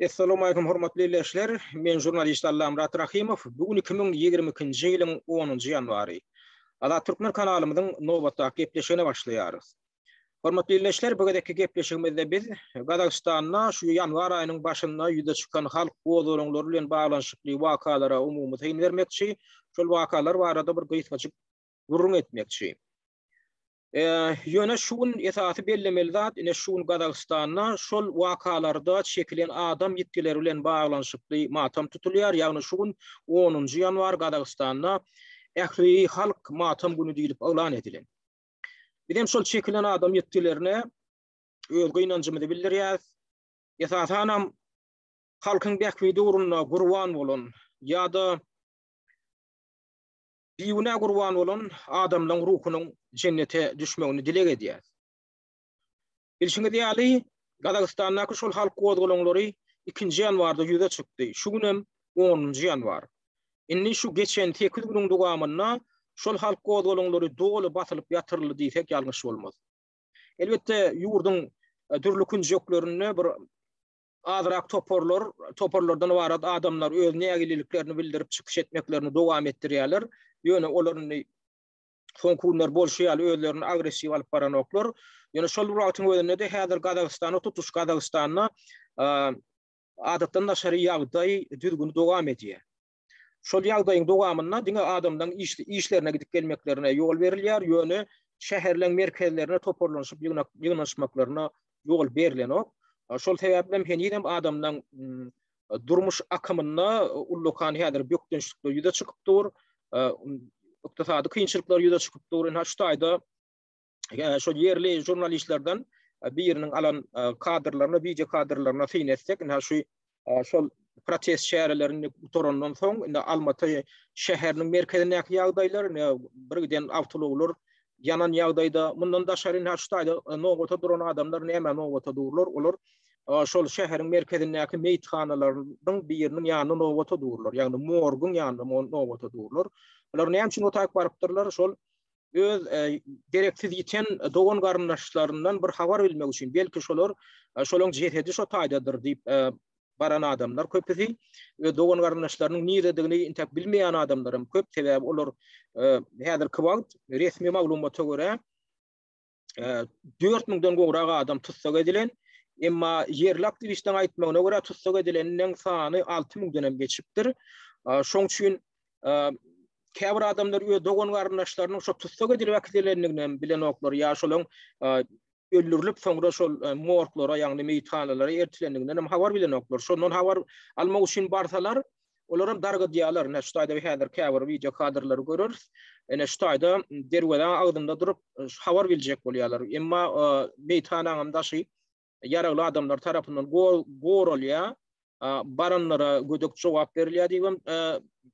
Essalamu hormatly ildeşler. Men žurnalist Allamyrat Rahymow. Bu gün 2022-nji ýylyň 10-njy ýanwary. Azat Türkmen kanalymyzyň nobatdaky gepleşigine başlaýarys. Hormatly ildeşler, bu gezekki gepleşigimizde biz Gazagystanda şu ýanwar aýynyň başynda ýüze çykan halk gozgalaňlary bilen baglanyşykly wakalara umumy syn bermekçi, şol wakalar barada bir gysgajyk gürrüň etmekçi. Ýöne şu gün esasy bellemeli zat, ine şu gün Gazagystanda şol wakalarda çekilen adam ýitgileri bilen baglanyşykly matam tutulýar. Ýagny şu gün onunjy ýanwar Gazagystanda ähli halk matam güni diýlip yglan edilen. Biz hem şol çekilen adam ýitgilerine öz gynanjymyzy bildirýäris. Esasanam halkyň bähbidi ugrunda gurban bolan ýa-da bigünä gurban bolan adamlaryň ruhunyň jennete düşmegini dileg edýäris. Bilşiňiz ýaly, Gazagystandaky şol halk gozgalaňlary ikinji ýanwarda ýüze çykdy. Şu günem onunjy ýanwar. Indi şu geçen sekiz günüň dowamynda şol halk gozgalaňlary doly basylyp ýatyryldy diýsek ýalňyş bolmaz. Elbetde, ýurduň dürli künjeklerinde bir azrak toparlar, toparlardan ybarat adamlar öz nägileliklerini bildirip çykyş etmeklerini dowam etdirýärler. Ýöne olar indi soňky günler bolşy ýaly özlerini agressiw alyp baranoklar. Ýöne şol bir wagtyň özünde-de häzir Gazagystanda, tutuş Gazagystanda adatdan daşary ýagdaý düzgüni dowam edýär. Şol ýagdaýyň dowamynda diňe adamlaryň işlerine gidip gelmeklerine ýol berilýär, ýöne şäherleň merkezlerine toparlanyşyp ýygnanyşmaklaryna ýol berlenok. Şol sebäpli hem henizem adamlaryň durmuş akymynda ullakan häzir bökdençlikler ýüze çykyp dur, ykdysady kynçylyklar ýüze çykyp dur. Ynha şu taýda şol ýerli žurnalistlerden biriniň alan kadrlaryna, wideo kadrlaryna syn etsek, ynha şu şol protest çärelerini gutarandan soň, indi Almaty şäheriniň merkezindäki ýagdaýlar, indi bir giden awtoulaglar ýanan ýagdaýda, mundan daşary indi şu taýda nobata duran adamlar nämä nobata durlar? Olar şol şäheriň merkezindäki meýithanalaryň biriniň ýanynda nobata durlar, ýagny morguň ýanynda nobata durlar. Olar näme üçin o taýyk barypdyrlar? Şol öz dereksiz ýiten dogan-garyndaşlaryndan bir habar bilmek üçin, belki şolar şolaň jesedi şo taýdadyr diýip baran adamlar köpüsi, öz dogan-garyndaşlarynyň niredigini intäk bilmeýän adamlar hem köp, sebäbi olar häzirki wagt resmi maglumata görä 4000-den gowrak adam tussag edilen, emma ýerli aktiwistleriň aýtmagyna görä tussag edilenleriň sany 6000-den hem geçipdir. Şoň üçin käbir adamlar öz dogan-garyndaşlarynyň şo tussag edilip äkidilendigini hem bilenoklar ýa şolaryň öldürilip soňra şol morglara, ýagny meýithanalara ertilendiginden hem habar bilenoklar. Şondan habar almak üçin barsalar, olar hem dargadýarlar. Ine şu taýda häzir käbir wideo kadrlary göreris. Ine şu taýda derwezäň agzynda durup habar biljek bolýarlar. Emma meýithanaň hem daşy ýaragly adamlar tarapyndan goralýar. Baranlara gödek jogap berilýär diýip hem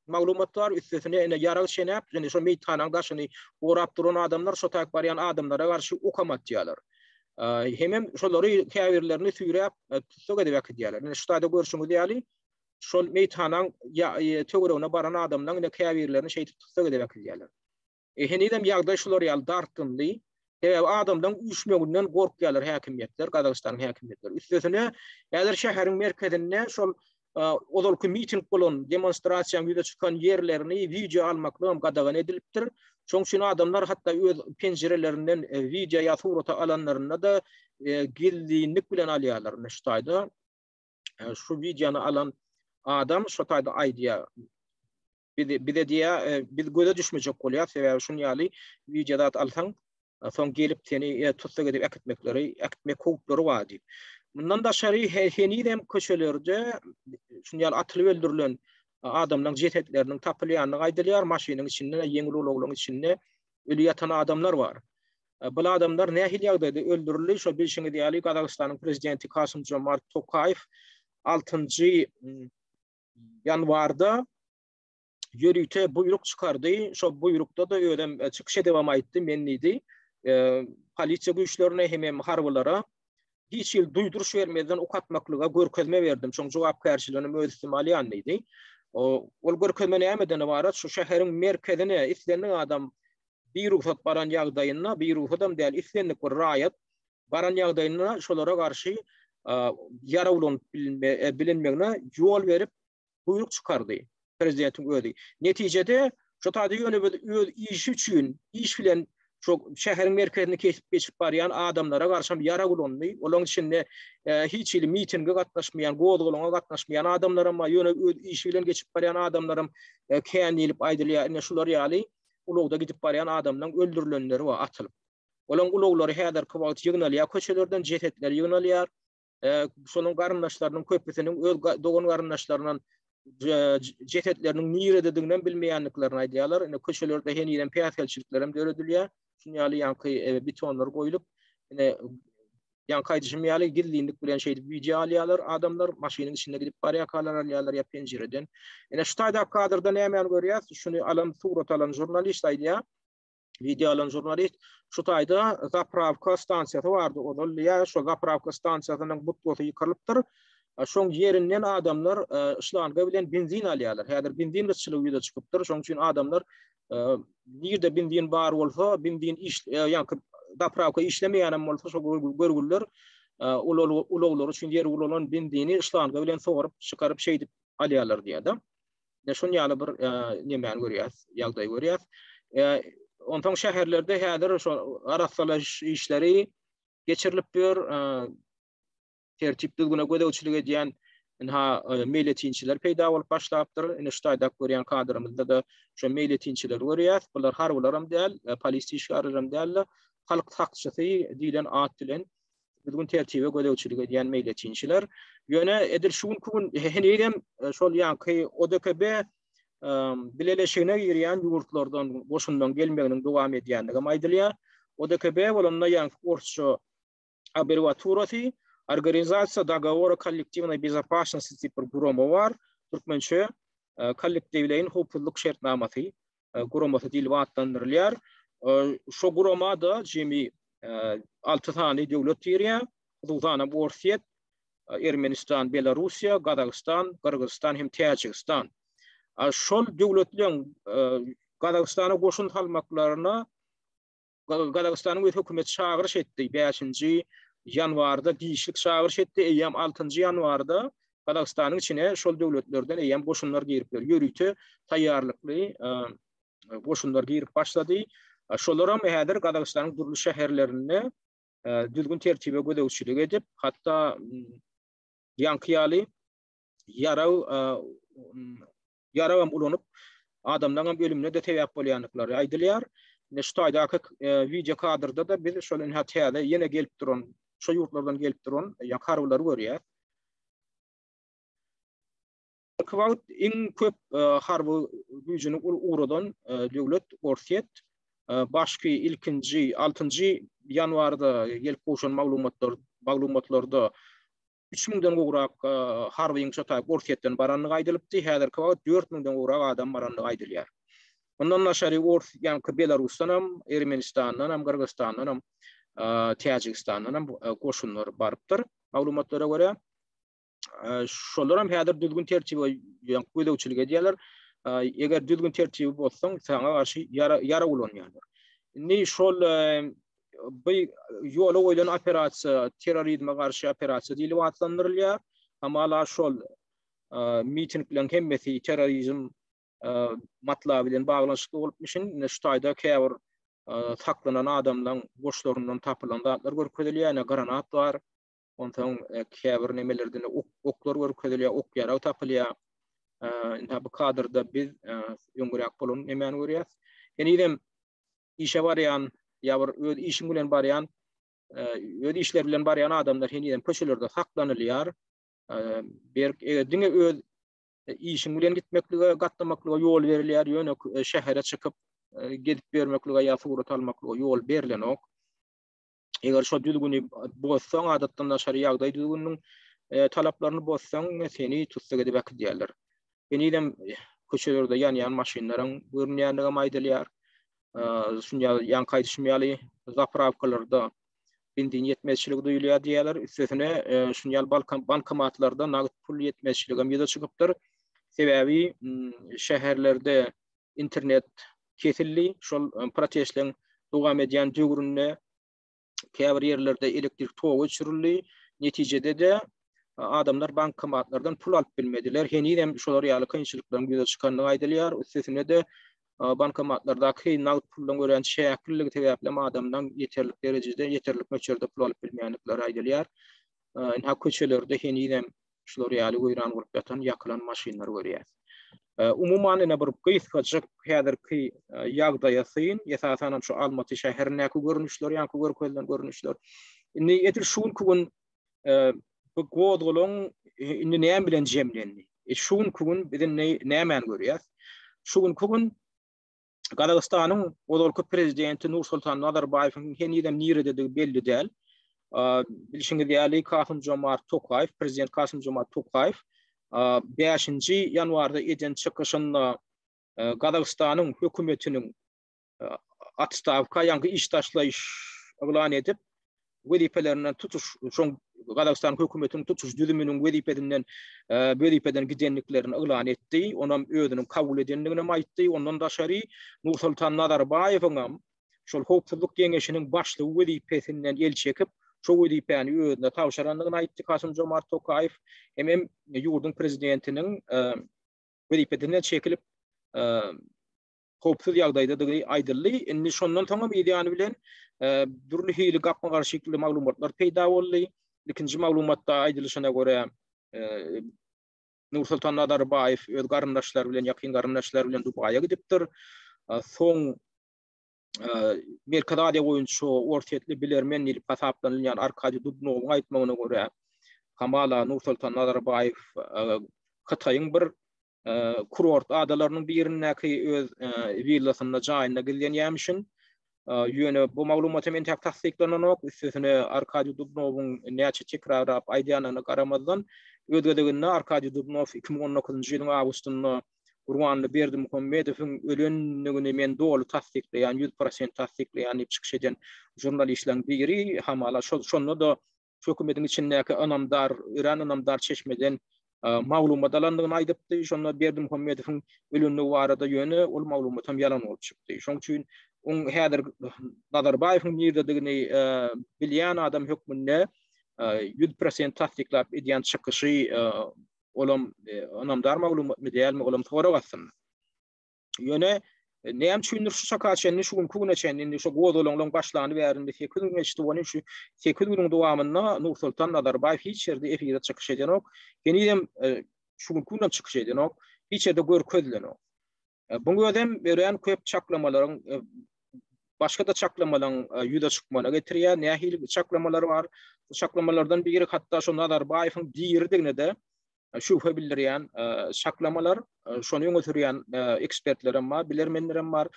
maglumat bar. Üstesine ine ýarag çenäp, indi şo meýithanaň daşyny gorap duran adamlar şo taýyk barýan adamlara garşy okam atýarlar. Hemem şolary käbirlerini süýräp tussag edip äkidýärler. Ine şu taýda görşüňiz ýaly şol meýithanaň töweregine baran adamlaryň ine käbirlerini şeýdip tussag edip äkidýärler. E, henizem ýagdaý şular ýaly dartgynly. Sebäbi adamlaryň üýşmeginden gorkýarlar häkimiýetler, Gazagystanyň häkimiýetleri. Üstesine, häzir şäheriň merkezinde şol e, ozalky miting bolan, demonstrasiýanyň ýüze çykan ýerlerini wideo almaklygam gadagan edilipdir. Şonuň üçin adamlar hatda öz penjirelerinden e, wideo ýa surata alanlarynda-da e, gizlinlik bilen alýarlar. Şu taýda şu wideony alan adam şu taýda aýdýar. Biz bize diýä, e, biz göze düşmejek bolýar, sebäbi şun ýaly wideo zat alsaň, e, soň gelip seni e, tussag edip äkitmekleri, äkitmek howplary bar diýip. Mundan daşary henizem köçelerde şun ýaly atylyp öldürilen adamlaryň jesetleriniň tapylýandygy aýdylýar, maşynyň içinde, ýeňil ulaglaryň içinde öli ýatan adamlar bar. Bu adamlar nähili ýagdaýda öldürildi? Şo bilşiňiz ýaly Gazagystanyň prezidenti Kasym-Jomart Tokaýew 6-njy ýanwarda ýörite buýruk çykardy. Şo buýrukda-da özem e, çykyş edibem aýtdy, men diýdi, e, polisiýa güýçlerine hemem harbylara hiç hili duýduryş bermezden ok atmaklyga görkezme berdim. Şoň jogapkärçiligini öz üstüme alýan diýdi. Ol görkezme nämeden ybarat? Şu şäheriň merkezine islendik adam birugsat baran ýagdaýynda, birugsadam däl, islendik bir raýat baran ýagdaýynda şolara garşy ýarag ulanyp bilinmegine ýol berip buýruk çykardy prezidentiň özi. Netijede şo taýda ýöne bir öz işi üçin iş bilen şo şäheriň merkezini kesip geçip barýan adamlara garşam ýarag ulandy. Olaryň içinde hiç hili mitinge gatnaşmaýan, gozgalaňa gatnaşmaýan adamlaram bar, ýöne öz işi bilen geçip barýan adamlaram kän diýlip aýdylýar. Ine şular ýaly ulagda gidip barýan adamlaryň öldürilenleri bar atylyp. Olaryň ulaglary häzirki wagt ýygnalýar köçelerden, jesetleri ýygnalýar. Şonuň garyndaşlarynyň köpüsiniň öz dogan garyndaşlaryndan jesetleriniň nirededigini hem bilmeýändiklerini aýdýarlar. Ine köçelerde henizem päsgelçilikler hem döredilýär. Şunuň ýaly ýaňky betonlar goýlup, ine ýaňky aýdyşym ýaly gizlinlik bilen şeýdip wideo alýarlar adamlar, maşynyň içinde gidip barýarkalar alýarlar ýa penjireden. Ine şu taýdaky kadrda nämäni görýäs? Şuny alan surat alan žurnalist aýdýar. Wideo alan žurnalist şu taýda zaprawka stansiýasy bardy ozal diýýär. Şo zaprawka stansiýasynyň budkasy ýykylypdyr. Şoň ýerinden adamlar şlanga bilen benzin alýarlar. Häzir benzin gytçylygy ýüze çykypdyr. Şoň üçin adamlar nirde benzin bar bolsa, benzin iş ýaňky zaprawka işlemeýän hem bolsa şo görgüliler ulaglary üçin ýer ulanan benzini şlanga bilen sorup çykaryp şeýdip alýarlar diýýär-de. Ine şun ýaly bir nemäni görýäs, ýagdaýy görýäs. Onsoň şäherlerde häzir şo arassalaýyş işleri geçirilip ýör. Tertip düzgüne gözegçilik edýän ynha meýletinçiler peýda bolup başlapdyr. Ine şu taýda görýän kadrymyzda-da şo meýletinçileri görýäs. Bular harbylaram däl, polisiýa işgärlerem däl-de, halk sakçysy diýlen at bilen düzgün tertibe gözegçilik edýän meýletinçiler. Ýöne edil şu günki gün henizem şol ýaňky ODKB bileleşigine girýän ýurtlardan goşunlaryň gelmeginiň dowam edýändigi hem aýdylýar. ODKB bolanda ýaňky orsça abbrewiaturasy Organizasiýa dogovora kollektiwnoý bezopasnosti diýip bir gurama bar. Türkmençe kollektiwleýin howpsuzlyk şertnamasy guramasy diýlip atlandyrylýar. Şo gurama-da jemi 6 sany döwlet girýär. Hususan hem Orsýet, Ermenistan, Belarussiýa, Gazagystan, Gyrgyzystan hem Täjigistan. Şol döwletleriň Gazagystana goşun salmaklaryna Gazagystanyň öz hökümeti çagyryş etdi. 5-nji ýanwarda giçlik çagyryş etdi. Eýýäm 6-njy ýanwarda Gazagystanyň içine şol döwletlerden eýýäm goşunlar giripler. Ýörite taýýarlykly goşunlar girip başlady. Şolaram häzir Gazagystanyň dürli şäherlerinde düzgün tertibe gözegçilik edip, hatda ýaňky ýaly ýarag ýaragam ulanyp, adamlaryň hem ölümine-de sebäp bolýandyklary aýdylýar. Ine şu taýdaky wideo kadrda-da biz şol ynha täze ýene gelip duran, şo ýurtlardan gelip duran ýa harbylary görýäs. Häzirki wagt iň köp harby güýjüni ugradan döwlet Orsýet. Başky ilkinji altynjy ýanwarda gelip gowşan maglumatlar maglumatlarda 3 müňden gowrak harbyň şo taýy Orsýetden barandygy aýdylypdy. Häzirki wagt 4 müňden gowrak adam barandygy aýdylýar. Mundan daşary Ors ýaňky Belarusdan hem, Ermenistandan hem, Gyrgyzystandan hem, Täjigistandan hem goşunlar barypdyr maglumatlara görä. Şolar hem häzir düzgün tertibe gözegçilik edýärler. Eger düzgün tertibi bozsaň, saňa garşy ýara ýara ulanýarlar. Indi şol bu ýola goýlan operasiýa terrorizme garşy operasiýa diýlip atlandyrylýar. Hamala şol mitingleriň hemmesi terrorizm matlaby bilen baglanyşykly bolupmyşyn. Indi şu taýda käbir saklanan adamlaryň goşlaryndan tapylan zatlar görkezilýär. Ine granat bar. Onsoň käbir nemelerden ok oklar görkezilýär, ok ýarag tapylýar. Indi bu kadrda biz öňräk bolan nemäni görýäs. Henizem işe barýan ýa bir öz işiň bilen barýan, öz işleri bilen barýan adamlar henizem köçelerde saklanylýar. Berk eger diňe öz işiň bilen gitmeklige, gatnamaklyga ýol berilýär, ýöne şähere çykyp gezip ýörmeklige ýa surat almaklyga ýol berlenok. Eger şo düzgüni bozsaň, adatdan daşary ýagdaý düzgüniniň talaplaryny bozsaň, seni tussag edip äkidýärler. Henizem köçelerde ýanýan maşynlaryň görünýändigem aýdylýar. Şuny ýaly, ýaňky aýdyşym ýaly, zaprawkalarda benzin ýetmezçiligi duýulýar diýýärler. Üstesine, şuny ýaly bankomatlarda nagt pul ýetmezçiligem ýüze çykypdyr. Sebäbi şäherlerde internet kesildi. Şol protestleriň dowam edýän döwründe käbir ýerlerde elektrik togy öçürildi. Netijede-de adamlar bankomatlardan pul alyp bilmediler. Henizem şolar ýaly kynçylyklaryň ýüze çykandygy aýdylýar. Üstesine-de bankomatlardaky nagt puldan örän çäkliligi sebäpli hem adamdan ýeterlik derejede, ýeterlik möçberde pul alyp bilmeýändikleri aýdylýar. Ynha köçelerde henizem şular ýaly weýran bolup ýatan ýakylan maşynlary görýäs. Umuman ine bir gysgajyk häzirki ýagdaýa syn, esasan hem şu Almaty şäherindäki görnüşler, ýaňky görkezilen görnüşler. Indi edil şu günki gün bu gozgalaň indi näme bilen jemlendi? E, şu günki gün biz indi nämäni görýäs? Şu günki gün Gazagystanyň ozalky prezidenti Nursultan Nazarbaýewiň henizem nirededigi belli däl. Bilşiňiz ýaly, Kasym-Jomart Tokaýew, prezident Kasym-Jomart Tokaýew 5-nji ýanwarda eden çykyşynda Gazagystanyň hökümetiniň otstawka, ýagny iş taşlaýyş yglan edip, wezipelerinden tutuş şoň Gazagystan hökümetiniň tutuş düzüminiň wezipesinden wezipeden gidendiklerini yglan etdi. Onam özüniň kabul edendigini hem aýtdy. Ondan daşary Nursultan Nazarbaýewiň hem şol Howpsuzlyk geňeşiniň başlygy wezipesinden el çekip, şo wezipäni özüne tabşyrandygyny aýtdy Kasym-Jomart Tokaýew. Hemem ýurduň prezidentiniň wezipesinden çekilip howpsuz ýagdaýdadygy aýdyldy. Indi şondan soňam yz ýany bilen dürli hili gapma-garşylykly maglumatlar peýda boldy. Ilkinji maglumatda aýdylyşyna görä, Nursultan Nazarbaýew öz garyndaşlary bilen, ýakyn garyndaşlary bilen Dubaýa gidipdir. Soň Merkezi Aziýa boýunça orsýetli bilermen diýlip hasaplanylýan Arkadiý Dubnowyň aýtmagyna görä, hamala Nursultan Nazarbaýew Hytaýyň bir kurort adalarynyň birindäki öz willasynda, jaýynda gizlenýärmişin. Ýöne bu maglumat hem entäk tassyklananok. Üstesine Arkadiý Dubnowyň näçe tekrarlap aýdýanyna garamazdan, öz gezeginde Arkadiý Dubnow 2019-njy ýylyň awgustynda Gurbanguly Berdimuhamedowyň ölendigini men doly tassyklaýan, 100% tassyklaýan diýip çykyş eden žurnalistleriň biri, hamala şonda-da hökümetiň içindäki ynamdar, örän ynamdar çeşmeden maglumat alandygyny aýdypdy. Şonda Berdimuhamedowyň ölendigi barada ýöne ol maglumat hem ýalan bolup çykdy. Şonuň üçin oň häzir Nazarbaýewiň nirededigini bilýän adam hökmünde 100% tassyklap edýän çykyşy olam ynamdar maglumatmy dälmi olam sorag astynda. Ýöne näme üçindir şu çaka çenli, şu günki güne çenli, indi şu gozgalaňlaryň başlany bäri indi 8 gün geçdi, ony şu 8 günüň dowamynda Nursultan Nazarbaýew hiç ýerde efirde çykyş edenok. Henizem e, şu günki günem çykyş edenok. Hiç ýerde görkezilenok. E, buň özem örän köp çaklamalaryň e, başga-da çaklamalaryň ýüze çykmagyna getirýär. Nähili çaklamalar bar? Bu çaklamalardan biri hatda şu Nazarbaýewiň diridigine-de şübhe bildirýän çaklamalar, şony öňe sürýän ekspertlerem bar, bilermenlerem bar.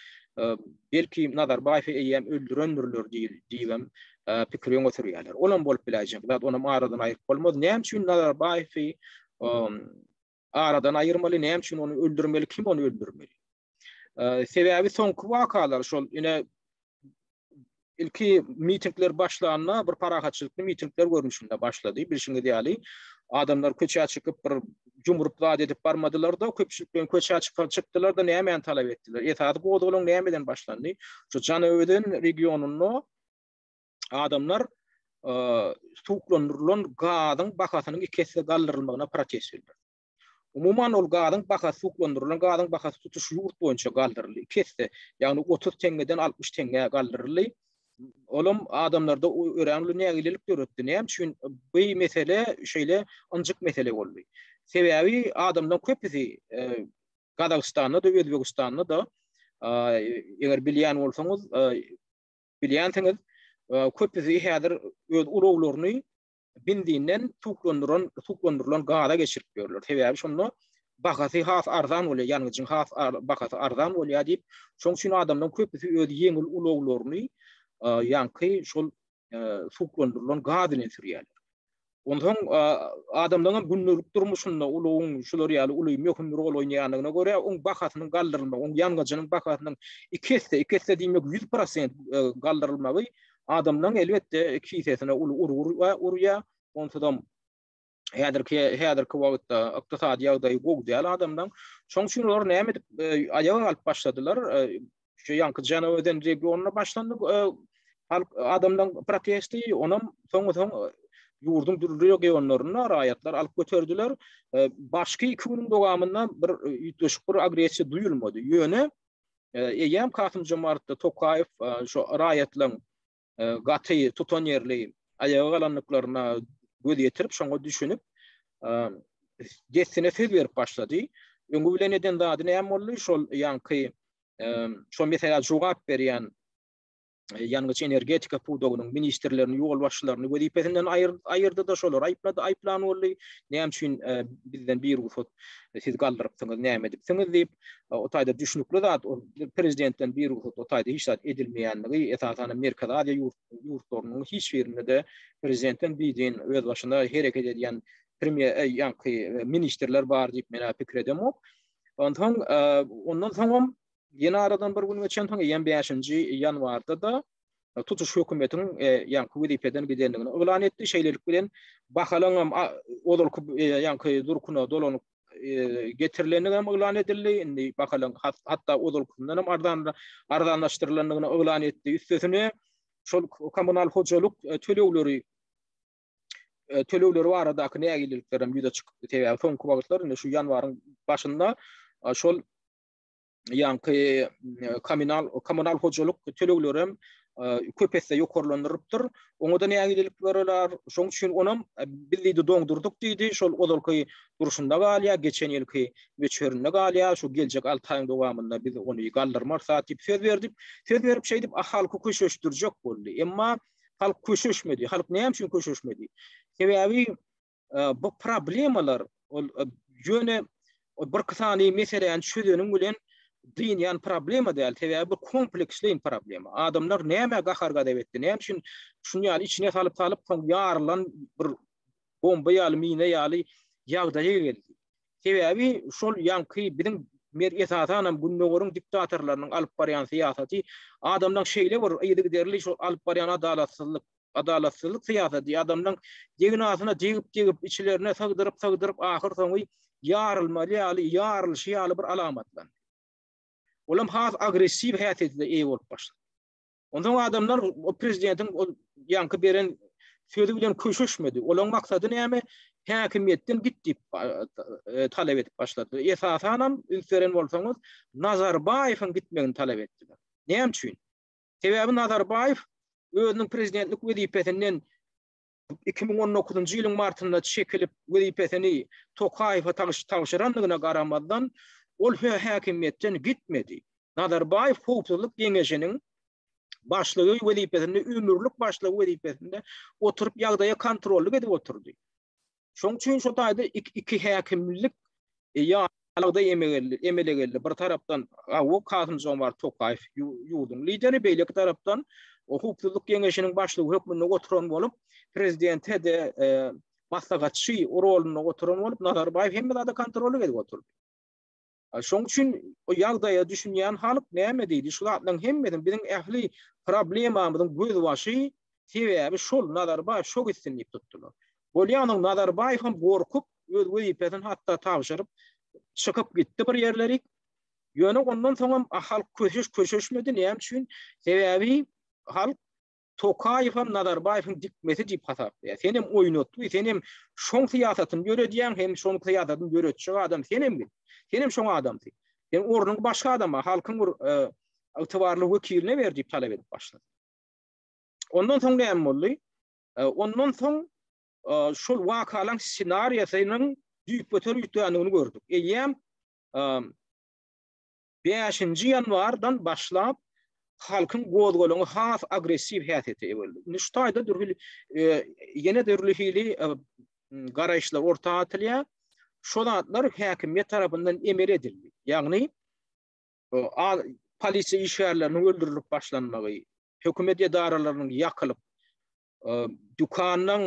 Belki Nazarbaýewi eýýäm öldürendirler diýibem pikir öňe sürýärler. Olam bolup biläýjek zat, onam aradan aýryp bolmaz. Näme üçin Nazarbaýewi aradan aýyrmaly, näme üçin ony öldürmeli, kim ony öldürmeli? Sebäbi soňky wakalar şol ine ilki mitingler başlanda bir parahatçylykly mitingler görnüşinde başlady. Bilşiňiz ýaly, adamlar köçä çykyp bir jumrup zat edip barmadylar-da, köpçülikleýin köçä çykyp çykdylar-da nämäni talap etdiler? Esasy gozgalaň nämeden başlandy? Şu Janaözen regionynda adamlar suwuklandyrylan gazyň bahasynyň iki esse galdyrylmagyna protest bildirdi. Umuman ol gazyň bahasy suwuklandyrylan gazyň bahasy tutuş ýurt boýunça galdyryldy. Iki esse, ýagny 30 teňňeden 60 teňňä galdyryldy. Olam adamlarda örän uly nägilelik döretdi. Näme üçin bu mesele şeýle ynjyk mesele boldy? Sebäbi adamlaryň köpüsi e, Gazagystanda-da, Özbegistanda-da eger bilýän bolsaňyz, bilýänsiňiz, köpüsi häzir öz ulaglaryny benzinden suwuklandyran suwuklandyrylan gaza geçirip ýörler. Sebäbi şonda bahasy has arzan bolýar, ýangyjyň has bahasy arzan bolýar diýip, şonuň üçin adamlaryň köpüsi öz ýeňil ulaglaryny ýaňky şol suwuklandyrylan gaz bilen sürýärler. Onsoň adamlaryň hem gündelik durmuşynda ulagyň şular ýaly uly möhüm rol oýnaýandygyna görä, oň bahasynyň galdyrylmagy, oň ýangyjynyň bahasynyň iki esse, iki esse diýmek 100% galdyrylmagy Adamlaryň elbetde kisesine uly urgy urýar. Onsuzam häzirki häzirki wagtda ykdysady ýagdaýy gowy däl adamlaryň. Şonuň üçin olar näme edip e, aýaga galyp başladylar. E, şu ýaňky Janaözen regionynda başlandy e, halk adamlaryň protesti, onam soňy soň. Ýurduň dürli regionlarynda raýatlar alyp göterdiler. Başky iki günüň dowamynda bir üýtgeşik bir agressiýa duýulmady. Ýöne eýýäm Kasym-Jomart Tokaýew şo raýatlaryň gaty tutanýerli aýaga galandyklaryna göz ýetirip, şoňa düşünip, dessine söz berip başlady. Öňi bilen eden zady näme boldy? Şol ýaňky şo meselä jogap berýän ýangyç-energetika pudagynyň ministrlerini, ýolbaşçylaryny wezipesinden aýyrdy-da, şolary aýyplady, aýyplan boldy. Näme üçin bizden birugsat siz galdyrypsyňyz, näme edipsiňiz diýip, o taýda düşnükli zat, ol prezidentden birugsat o taýda hiç zat edilmeýänligi, esasan hem Merkezi Aziýa ýurtlarynyň hiç birinde-de prezidentden bidin özbaşyna hereket edýän premýer, ýaňky ministrler bar diýip men-ä pikir edemok. Onsoň, ondan soňam Ýene aradan bir gün geçensoň, eýýäm bäşinji ýanwarda-da tutuş hökümetiň ýaňky wezipeden gidendigini yglan etdi. Şeýlelik bilen, bahalaryň hem ozalky ýaňky durkuna dolanyp getirilendigi hem yglan edildi. Indi bahalaryň hatda ozalkysyndan hem arzan arzanlaşdyrylandygyny yglan etdi. Üstesine, şol kommunal hojalyk tölegleri tölegleri baradaky nägilelikler hem ýüze çykypdy. Sebäbi soňky wagtlar indi şu ýanwaryň başynda şol ýaňky kommunal kommunal hojalyk tölegleri hem köp esse ýokarlandyrypdyr. Oňa-da nägilelik görerler. Şonuň üçin onam biz diýdi doňdurdyk diýdi. Şol ozalky durşunda galýar, geçen ýylky möçberinde galýar. Şu geljek 6 aýyň dowamynda biz ony galdyrmarys diýip söz berdi. Söz berip şeýdip halky köşeşdirjek boldy. Emma halk köşeşmedi. Halk näme üçin köşeşmedi? Sebäbi bu problemalar ol ýöne bir sany meseläni çözeniň bilen dynýan problema däl. Sebäbi bu kompleksleýin problema. Adamlar nämä gahar-gazap etdi? Näme üçin şuny ýaly içine salyp-salyp soň ýarylan bir bomba ýaly, mina ýaly ýagdaýa geldi? Sebäbi şol ýaňky biziň mer esasanam gündogaryň diktatorlarynyň alyp barýan syýasaty adamlaryň şeýle bir yzygiderli şol alyp barýan adalatsyzlyk adalatsyzlyk syýasaty adamlaryň degnasyna degip-degip içlerine sygdyryp-sygdyryp ahyr soňy ýarylmaly ýaly ýarylyşy ýaly bir alamatlandy. Olam has agressiw häsiýete eýe bolup başlady. Onsoň adamlar o prezidentiň ol ýaňky beren sözi bilen köşeşmedi. Olaryň maksady näme? Häkimiýetden git diýip e, talap edip başladylar. Esasanam üns beren bolsaňyz, Nazarbaýewiň gitmegini talap etdiler. Näme üçin? Sebäbi Nazarbaýew özüniň prezidentlik wezipesinden 2019-njy ýylyň martynda çekilip wezipesini Tokaýewe tabşyrandygyna garamazdan, ol häkimiýetden gitmedi. Nazarbaýew Howpsuzlyk geňeşiniň başlygy wezipesinde, ömürlik başlygy wezipesinde oturyp ýagdaýa kontrollyk edip oturdy. Şonuň üçin şu taýda iki häkimlik ýagdaý emele geldi. Bir tarapdan Awo Kasym-Jomart Tokaýew ýurduň lideri, beýleki tarapdan Howpsuzlyk geňeşiniň başlygy hökmünde oturan bolup, prezidente-de maslahatçy rolunda oturan bolup, Nazarbaýew hemme zada kontrollyk edip oturdy. Şonuň üçin o ýagdaýa düşünýän halk näme diýdi? Şu zatlaryň hemmesini biziň ähli problemamyzyň gözbaşy sebäbi şol Nazarbaýew şo gitsin diýip tutdular. Bolýanyň Nazarbaýew hem gorkup öz wezipesini hatda tabşyryp çykyp gitdi bir ýerlerik. Ýöne ondan soň hem halk köşeş köşeşmedi. Näme üçin? Sebäbi halk Tokaýewem Nazarbaýewiň dikmesi diýip hasaplaýar. Senem oýnatgy, senem şoň syýasatyny ýöredýäň, hem şoň syýasatyny ýöretjek adam senem git. Senem şoň adamsy. Sen ornuňy başga adama, halkyň bir e, ygtybarly wekiline ber diýip talap edip başlady. Ondan soň näme boldy? E, ondan soň e, şol wakalaryň ssenariýasynyň düýpgöter üýtgändigini gördük. Eýýäm Bäşinji ýanwardan başlap halkyň gozgalaňy has agressiw häsiýete eýe boldy. Indi şu taýda dürli e, ýene dürli hili e, garaýyşlar orta atylýar. Şo zatlar häkimiýet tarapyndan emel edildi. Ýagny e, polisiýa işgärleriniň öldürilip başlanmagy, hökümet edaralarynyň ýakylyp, dükanyň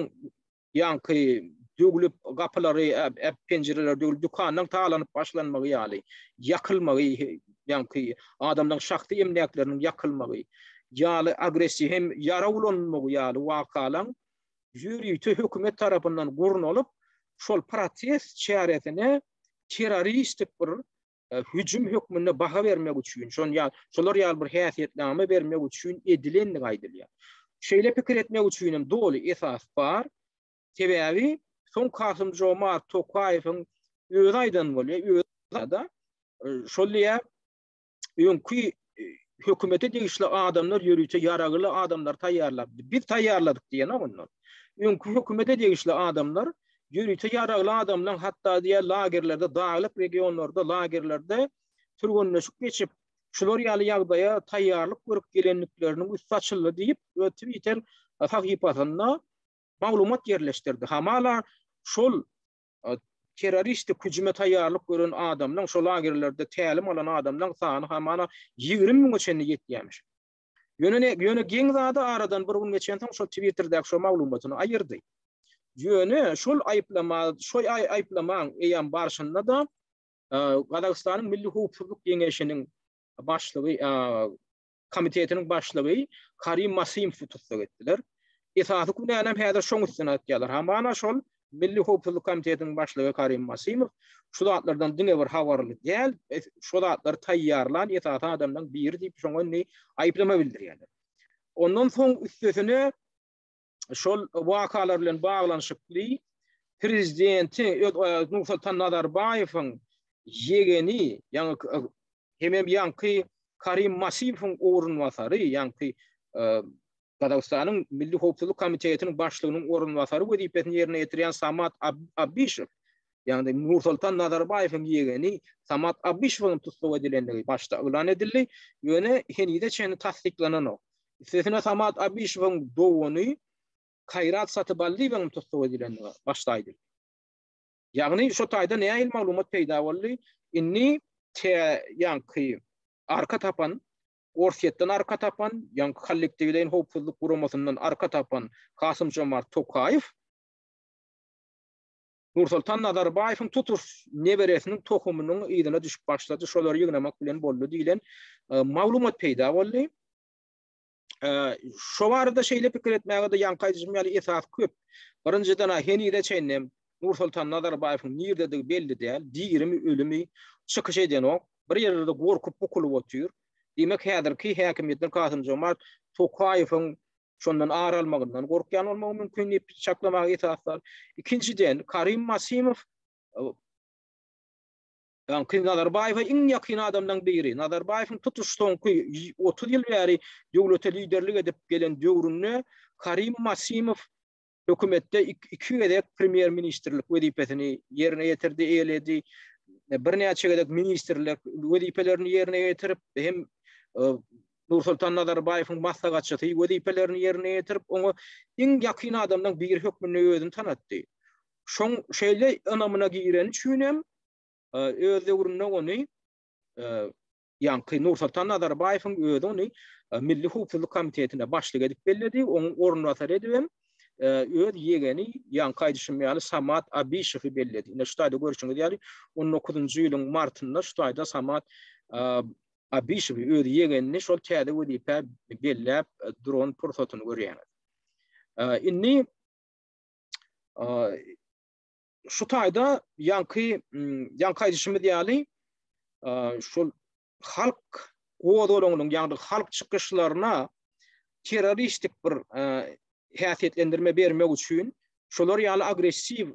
ýaňky döwlüp gapylary, äp penjireler döwlüp dükanyň talanyp başlanmagy ýaly, ýakylmagy, ýaňky adamlaryň şahsy emläkleriniň ýakylmagy ýaly agressiw hem ýarag ulanylmagy ýaly wakalaň ýörite hökümet tarapyndan gurnalyp, şol protest çäresine terroristik bir hüjüm hökmünde baha bermek üçin, şon ýaly, şolar ýaly bir häsiýetnama bermek üçin edilendigi aýdylýar. Şeýle pikir etmek üçin hem doly esas bar. Sebäbi soň Kasym-Jomart Tokaýewiň özi aýdan bolýar, özi-de şol diýýär, öňki hökümete degişli adamlar ýörite ýaragly adamlar taýýarlapdy. Biz taýýarladyk diýenok ondan. Öňki hökümete degişli adamlar ýörite ýaragly adamlaryň hatda diýýär lagerlerde, daglyk regionlarda lagerlerde türgenleşik geçip, şular ýaly ýagdaýa taýýarlyk görüp gelendikleriniň üsti açyldy diýip, öz Twitter sahypasynda maglumat ýerleşdirdi. Hamala şol terroristik hüjüme taýýarlyk gören adamlaryň, şol lagerlerde tälim alan adamlaryň sany hamala 20 müňe çenli ýetýärmiş. Ýöne ne, ýöne geň zady aradan bir gün geçensoň şol Twitterdäki şol maglumatyny aýyrdy. Ýöne şol aýyplama, şol aýyplamaň eýýäm barşynda-da Gazagystanyň Milli howpsuzlyk geňeşiniň başlygy, komitetiniň başlygy Karim Masimowy tussag etdiler. Esasy günäni hem häzir şoň üstüne atýarlar. Hamana şol Milli howpsuzlyk komitetiniň başlygy Karim Masimow şu zatlardan diňe bir habarly däl, şu zatlary taýýarlan esasy adamlaryň biri diýip şoňa indi aýyplama bildirýärler. Ondan soň üstesine şol wakalar bilen baglanyşykly prezidenti Nursultan Nazarbaýewiň ýegeni, ýaňy hemem ýaňky Karim Masimowyň orunbasary, ýaňky Gazagystanyň Milli howpsuzlyk komitetiniň başlygynyň orunbasary wezipesini ýerine ýetirýän Samat Abişew, ýagny Nursultan Nazarbaýewiň ýegeni Samat Abişewiň tussag edilendigi başda yglan edildi, ýöne henize çenli tassyklananok. Üstesine Samat Abişewiň dogany Kaýrat Satyballyýewiň tussag edilendigi başda aýdyldy. Ýagny şo taýda nähili maglumat peýda boldy? Indi tä ýaňky arka tapan, Orsýetden arka tapan, ýaňky kollektiwleýin howpsuzlyk guramasyndan arka tapan Kasym-Jomart Tokaýew Nursoltan Nazarbaýewiň tutuş neberesiniň tohumynyň yzyna düşüp başlady, şolary ýygnamak bilen boldy diýlen maglumat peýda boldy. Şo barada şeýle pikir etmäge-de ýaňky aýdyşym ýaly esas köp. Birinjiden-ä henize çenlem Nursoltan Nazarbaýewiň nirdedigi belli däl, dirimi, ölümi, çykyş edenok, bir ýerlerde gorkup bukulyp otyr. Diýmek, häzirki häkimiýetler Kasym-Jomart Tokaýewiň şondan ar almagyndan gorkýan bolmagy mümkin diýip çaklamaga esas bar. Ikinjiden, Karim Masimow Ýaňky Nazarbaýewe iň ýakyn adamlaryň biri. Nazarbaýewiň tutuş soňky 30 ýyl bäri döwlete liderlik edip gelen döwründe Karim Masimow hökümetde iki gezek premýer-ministrlik wezipesini ýerine ýetirdi, eýeledi. Birnäçe gezek ministrlik wezipelerini ýerine ýetirip, hem e, Nursultan Nazarbaýewiň maslahatçysy wezipelerini ýerine ýetirip, oňa iň ýakyn adamlaryň biri hökmünde özüni tanatdy. Şoň şeýle ynamyna gireni üçin hem öz döwründe ony ýaňky Nursultan Nazarbaýewiň özi ony Milli howpsuzlyk komitetine başlyk edip belledi, onuň orunbasary edip hem öz ýegeni, ýaňky aýdyşym ýaly Samat Abişewi belledi. Ine şu taýda görşüňiz ýaly 19-njy ýylyň martynda şu taýda Samat Abişewi öz ýegenini şol täze wezipä belläp duran pursatyny görýäňiz. Indi şu taýda ýaňky ýaňky aýdyşymyz ýaly şol halk gozgalaňynyň ýagny halk çykyşlaryna terroristik bir häsiýetlendirme bermek üçin şolar ýaly agressiw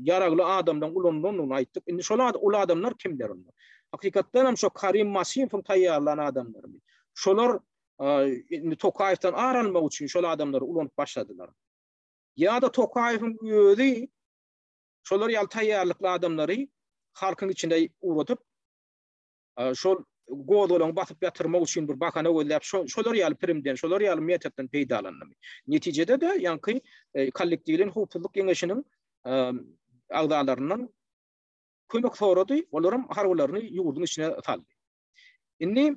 ýaragly adamlaryň ulanylandygyny aýtdyk. Indi şol ol adamlar kimler onda? Hakykatdan hem şo Karim Masimowyň taýýarlan adamlarymy? Şolar indi Tokaýewden ar almak üçin şol adamlary ulanyp başladylar. Ýa-da Tokaýewiň özi şolar ýaly taýýarlykly adamlary halkyň içinde ugradyp, şol gozgalaňy basyp ýatyrmak üçin bir bahana gözläp, şolar ýaly pirimden, şolar ýaly metoddan peýdalandymy? Netijede-de ýaňky kollektiwleýin howpsuzlyk geňeşiniň agzalaryndan kömek sorady, olaram harbylaryny ýurduň içine saldy. Indi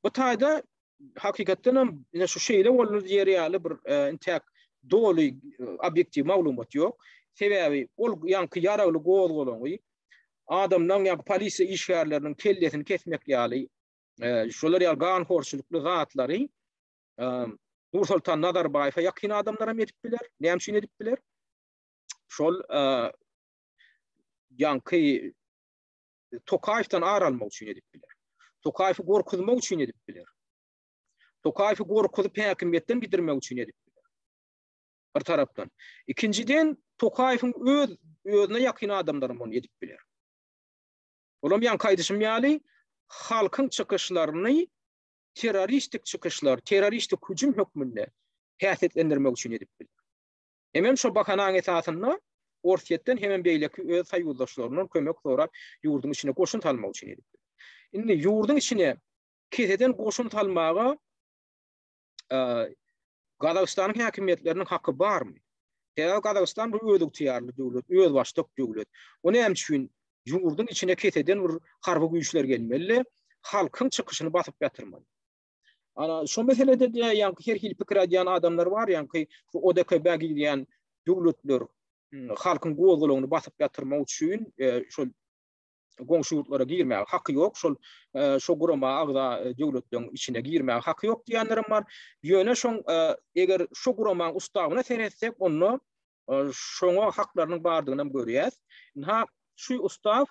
bu taýda hakykatdan hem ine şu şeýle boldy diýer ýaly bir e, intäk doly e, obýektiw maglumat ýok. Sebäbi ol ýaňky ýaragly gozgalaňy adamlaryň ýa polisiýa işgärleriniň kellesini kesmek ýaly e, şolar ýaly ganhorçulykly zatlary e, Nursultan Nazarbaýewe ýakyn adamlar hem edip biler. Näme üçin edip biler? Şol e, ýaňky Tokaýewden ar almak üçin edip biler. Tokaýewi gorkuzmak üçin edip biler. Tokaýewi gorkuzyp häkimiýetden gidirmek üçin edip biler. Bir tarapdan. Ikinjiden, Tokaýewiň öz özüne ýakyn adamlaram ony edip biler. Olam ýaňky aýdyşym ýaly halkyň çykyşlaryny terroristik çykyşlar, terroristik hüjüm hökmünde häsiýetlendirmek üçin edip biler. Hemem şo bahanaň esasynda Orsýetden hemem beýleki öz soýuzdaşlaryndan kömek sorap ýurduň içine goşun salmak üçin edip biler. Indi ýurduň içine keseden goşun salmaga Gazagystanyň häkimiýetleriniň haky barmy? Sebäbi Gazagystan bir özygtyýarly döwlet, özbaşdak döwlet. O näme üçin ýurduň içine keseden bir harby güýçler gelmeli, halkyň çykyşyny basyp ýatyrmaly? Ana, şo meselede de ýaňky her hili pikir aýdýan adamlar bar, ýaňky şu ODKB-ä girýän döwletler halkyň gozgalaňyny basyp ýatyrmak üçin şol goňşy ýurtlara girmäge haky ýok, şol şo gurama agza döwletleriň içine girmäge haky ýok diýenlerem bar. Ýöne şoň eger şo guramaň ustawyna seretsek, onda şoňa haklarynyň bardygyny hem görýäs. Ynha, şu ustaw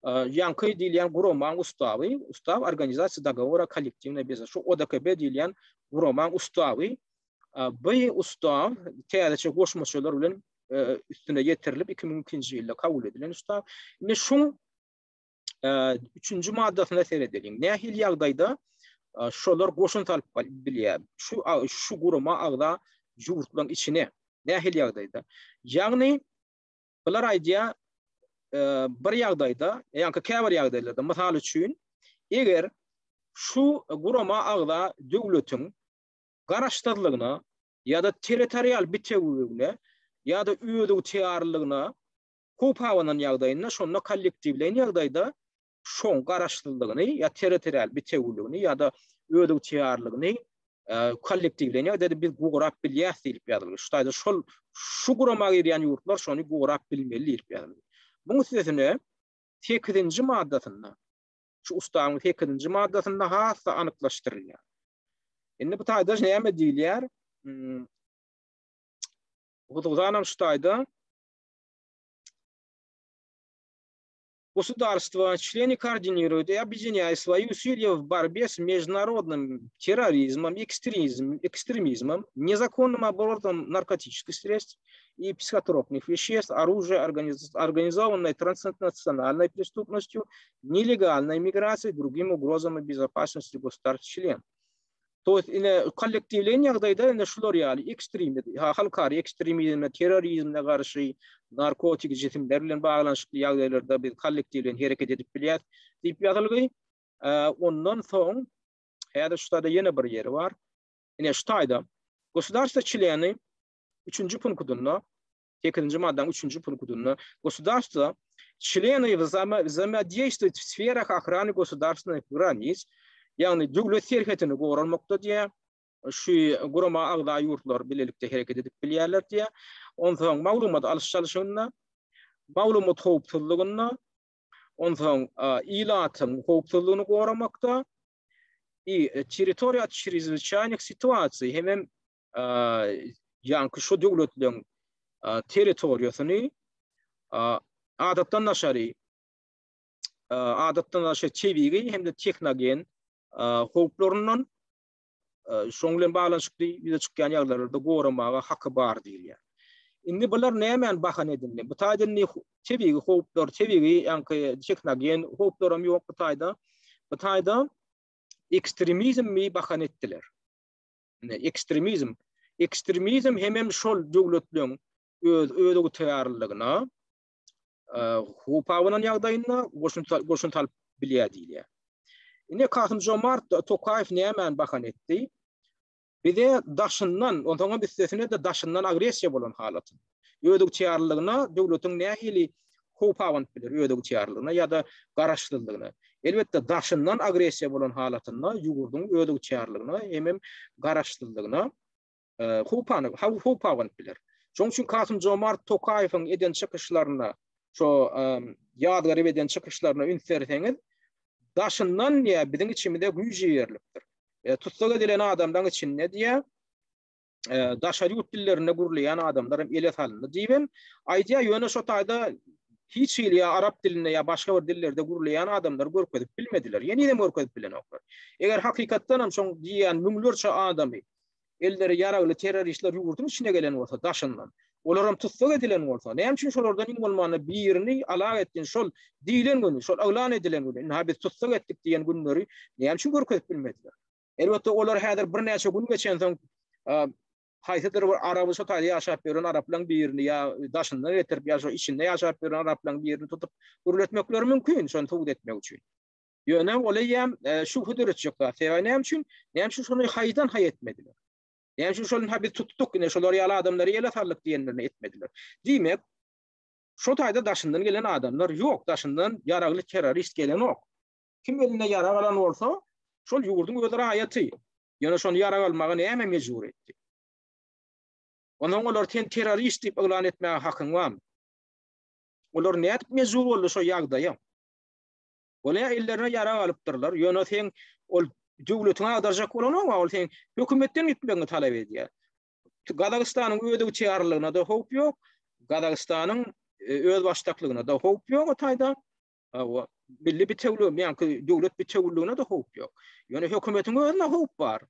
ýaňky diýilýän guramaň ustawy, Ustaw organizasiýa dogovora kollektiwnoý bezopasnosti, şu ODKB diýilýän guramaň ustawy. Bu ustaw täzeçe goşmaçalar bilen üstüne ýetirilip 2002-nji ýylda kabul edilen ustaw. Indi şuň üçünji maddasyna seredeliň. Nähili ýagdaýda şolar goşun salyp bilýär? Şu şu gurama agza ýurtlaryň içine nähili ýagdaýda? Ýagny bular aýdýar bir ýagdaýda, ýa-da käbir ýagdaýlarda, mysal üçin, eger şu gurama agza döwletiň garaşsyzlygyna ýa-da territorial bitewüligine ýa-da özygtyýarlylygyna howp abanan ýagdaýynda şonda kollektiwleýin ýagdaýda şoň garaşsyzlygyny ýa territorial bitewüligini ýa-da özygtyýarlygyny kollektiwleýin ýagdaýda biz gorap bilýäs diýlip ýazylgy. Şu taýda şol şu gurama girýän ýurtlar şony gorap bilmeli diýlip ýazylgy. Muň üstesine 8-nji maddasynda şu ustawyň 8-nji maddasynda has-da anyklaşdyrylýar. Indi bu taýda näme diýilýär? Hmm. Hususanam şu taýda Государства, члены координируют и объединяют свои усилия в борьбе с международным терроризмом, экстремизм, экстремизмом, незаконным оборотом наркотических средств и психотропных веществ, оружия, организ, организованной транснациональной преступностью, нелегальной миграцией, другим угрозам безопасности государств-членов. To jest ine kollektiwleýin ýagdaýda ine şular ýaly ekstrem, halkara ekstremizme, terrorizme garşy, narkotik jisimler bilen baglanyşykly ýagdaýlarda biz kollektiwleýin hereket edip bilýäris diýip ýazylgy. Ondan soň häzir şu taýda ýene bir ýeri bar. Ine şu taýda Государство çleny üçünji punktunda 8-nji maddaň üçünji punktunda Государство члены взаимодействуют в сферах охраны государственных границ, ýagny döwlet serhetini goralmakda diýýär. Şu gurama agza ýurtlar bilelikde hereket edip bilýärler diýýär. Onsoň maglumat alyş-çalşygynda, maglumat howpsuzlygynda, onsoň ilatyň howpsuzlygyny goramakda i territoriýa от чрезвычайных ситуаций hemem ýaňky şu döwletleriň territoriýasyny adatdan daşary adatdan daşary tebigy hem-de tehnogen howplaryndan şoň bilen baglanyşykly ýüze çykýan ýagdaýlarda goramaga haky bar diýilýär. Indi bular nämäni bahana edindi? Bu taýda indi tebigy howplar, tebigy ýaňky tehnogen howplaram ýok bu taýda. Bu taýda ekstremizmi bahana etdiler. Ekstremizm. Ekstremizm hemem şol döwletleň öz özygtyýarlylygyna howp abanan ýagdaýynda goşun goşun salyp bilýär diýilýär. Indi Kasym Jomart Tokaýew nämäni bahan etdi? Bize daşyndan, onsoňam üstesine-de daşyndan agressiýa bolan halatynda özygtyýarlylygyna döwletiň nähili howp abanyp biler özygtyýarlylygyna ýa-da garaşsyzlygyna. Elbetde, daşyndan agressiýa bolan halatynda ýurduň özygtyýarlygyna hemem garaşsyzlygyna howp howp abanyp biler. Şonuň üçin Kasym Jomart Tokaýewiň eden çykyşlaryna, şo ýazgaryp eden çykyşlaryna üns berseňiz, daşyndan diýýär, biziň içimize güýç iberilipdir. Tussag edilen adamlaryň içinde diýýär, daşary ýurt dillerinde gürleýän adamlar hem ele salyndy diýibem aýdýar, ýöne şo taýda hiç hili ýa arap dilinde ýa başga bir dillerde gürleýän adamlary görkezip bilmediler. Ýenedem görkezip bilenoklar. Eger hakykatdan hem şoň diýýän müňlerçe adamy elleri ýaragly terroristler ýurduň içine gelen bolsa daşyndan. Olaram tussag edilen bolsa, näme üçin şolardan iň bolmanda birini alak etdin, şol diýlen güni, şol yglan edilen güni, ynha biz tussag etdik diýen günleri näme üçin görkezip bilmediler? Elbetde olar häzir birnäçe gün geçensoň haýsydyr bir araby şo taýda ýaşap ýören araplaryň birini ýa daşyndan getirip ýa şo içinde ýaşap ýören araplaryň birini tutup gürletmekleri mümkin şony subut etmek üçin. Ýöne ol eýýäm e, şübhe döretjek zat. Sebäbi näme üçin? Näme üçin şony haýdan haý etmediler? Näme üçin şony ha biz tutduk, ine şolar ýaly adamlary ele saldyk diýenlerini etmediler. Diýmek, şo taýda daşyndan gelen adamlar ýok, daşyndan ýaragly terrorist gelenok. Kim eline ýarag alan bolsa, şol ýurduň öz raýaty. Ýöne şony ýarag almaga näme mejbur etdi? Onsoň olar sen terrorist diýip yglan etmäge hakyň barmy? Olar nädip mejbur boldy şo ýagdaýa? Bolýa ellerine ýarag alypdyrlar. Ýöne sen ol döwletiňi agdarjak bolanok, ol sen hökümetden gitmegiňi talap edýär. Gazagystanyň özygtyýarlylygyna-da howp ýok. Gazagystanyň e, özbaşdaklygyna-da howp ýok o taýda. Hawa, milli bitewüligem, ýaňky döwlet bitewüligine-de howp ýok. Ýöne hökümetiň özüne howp bar.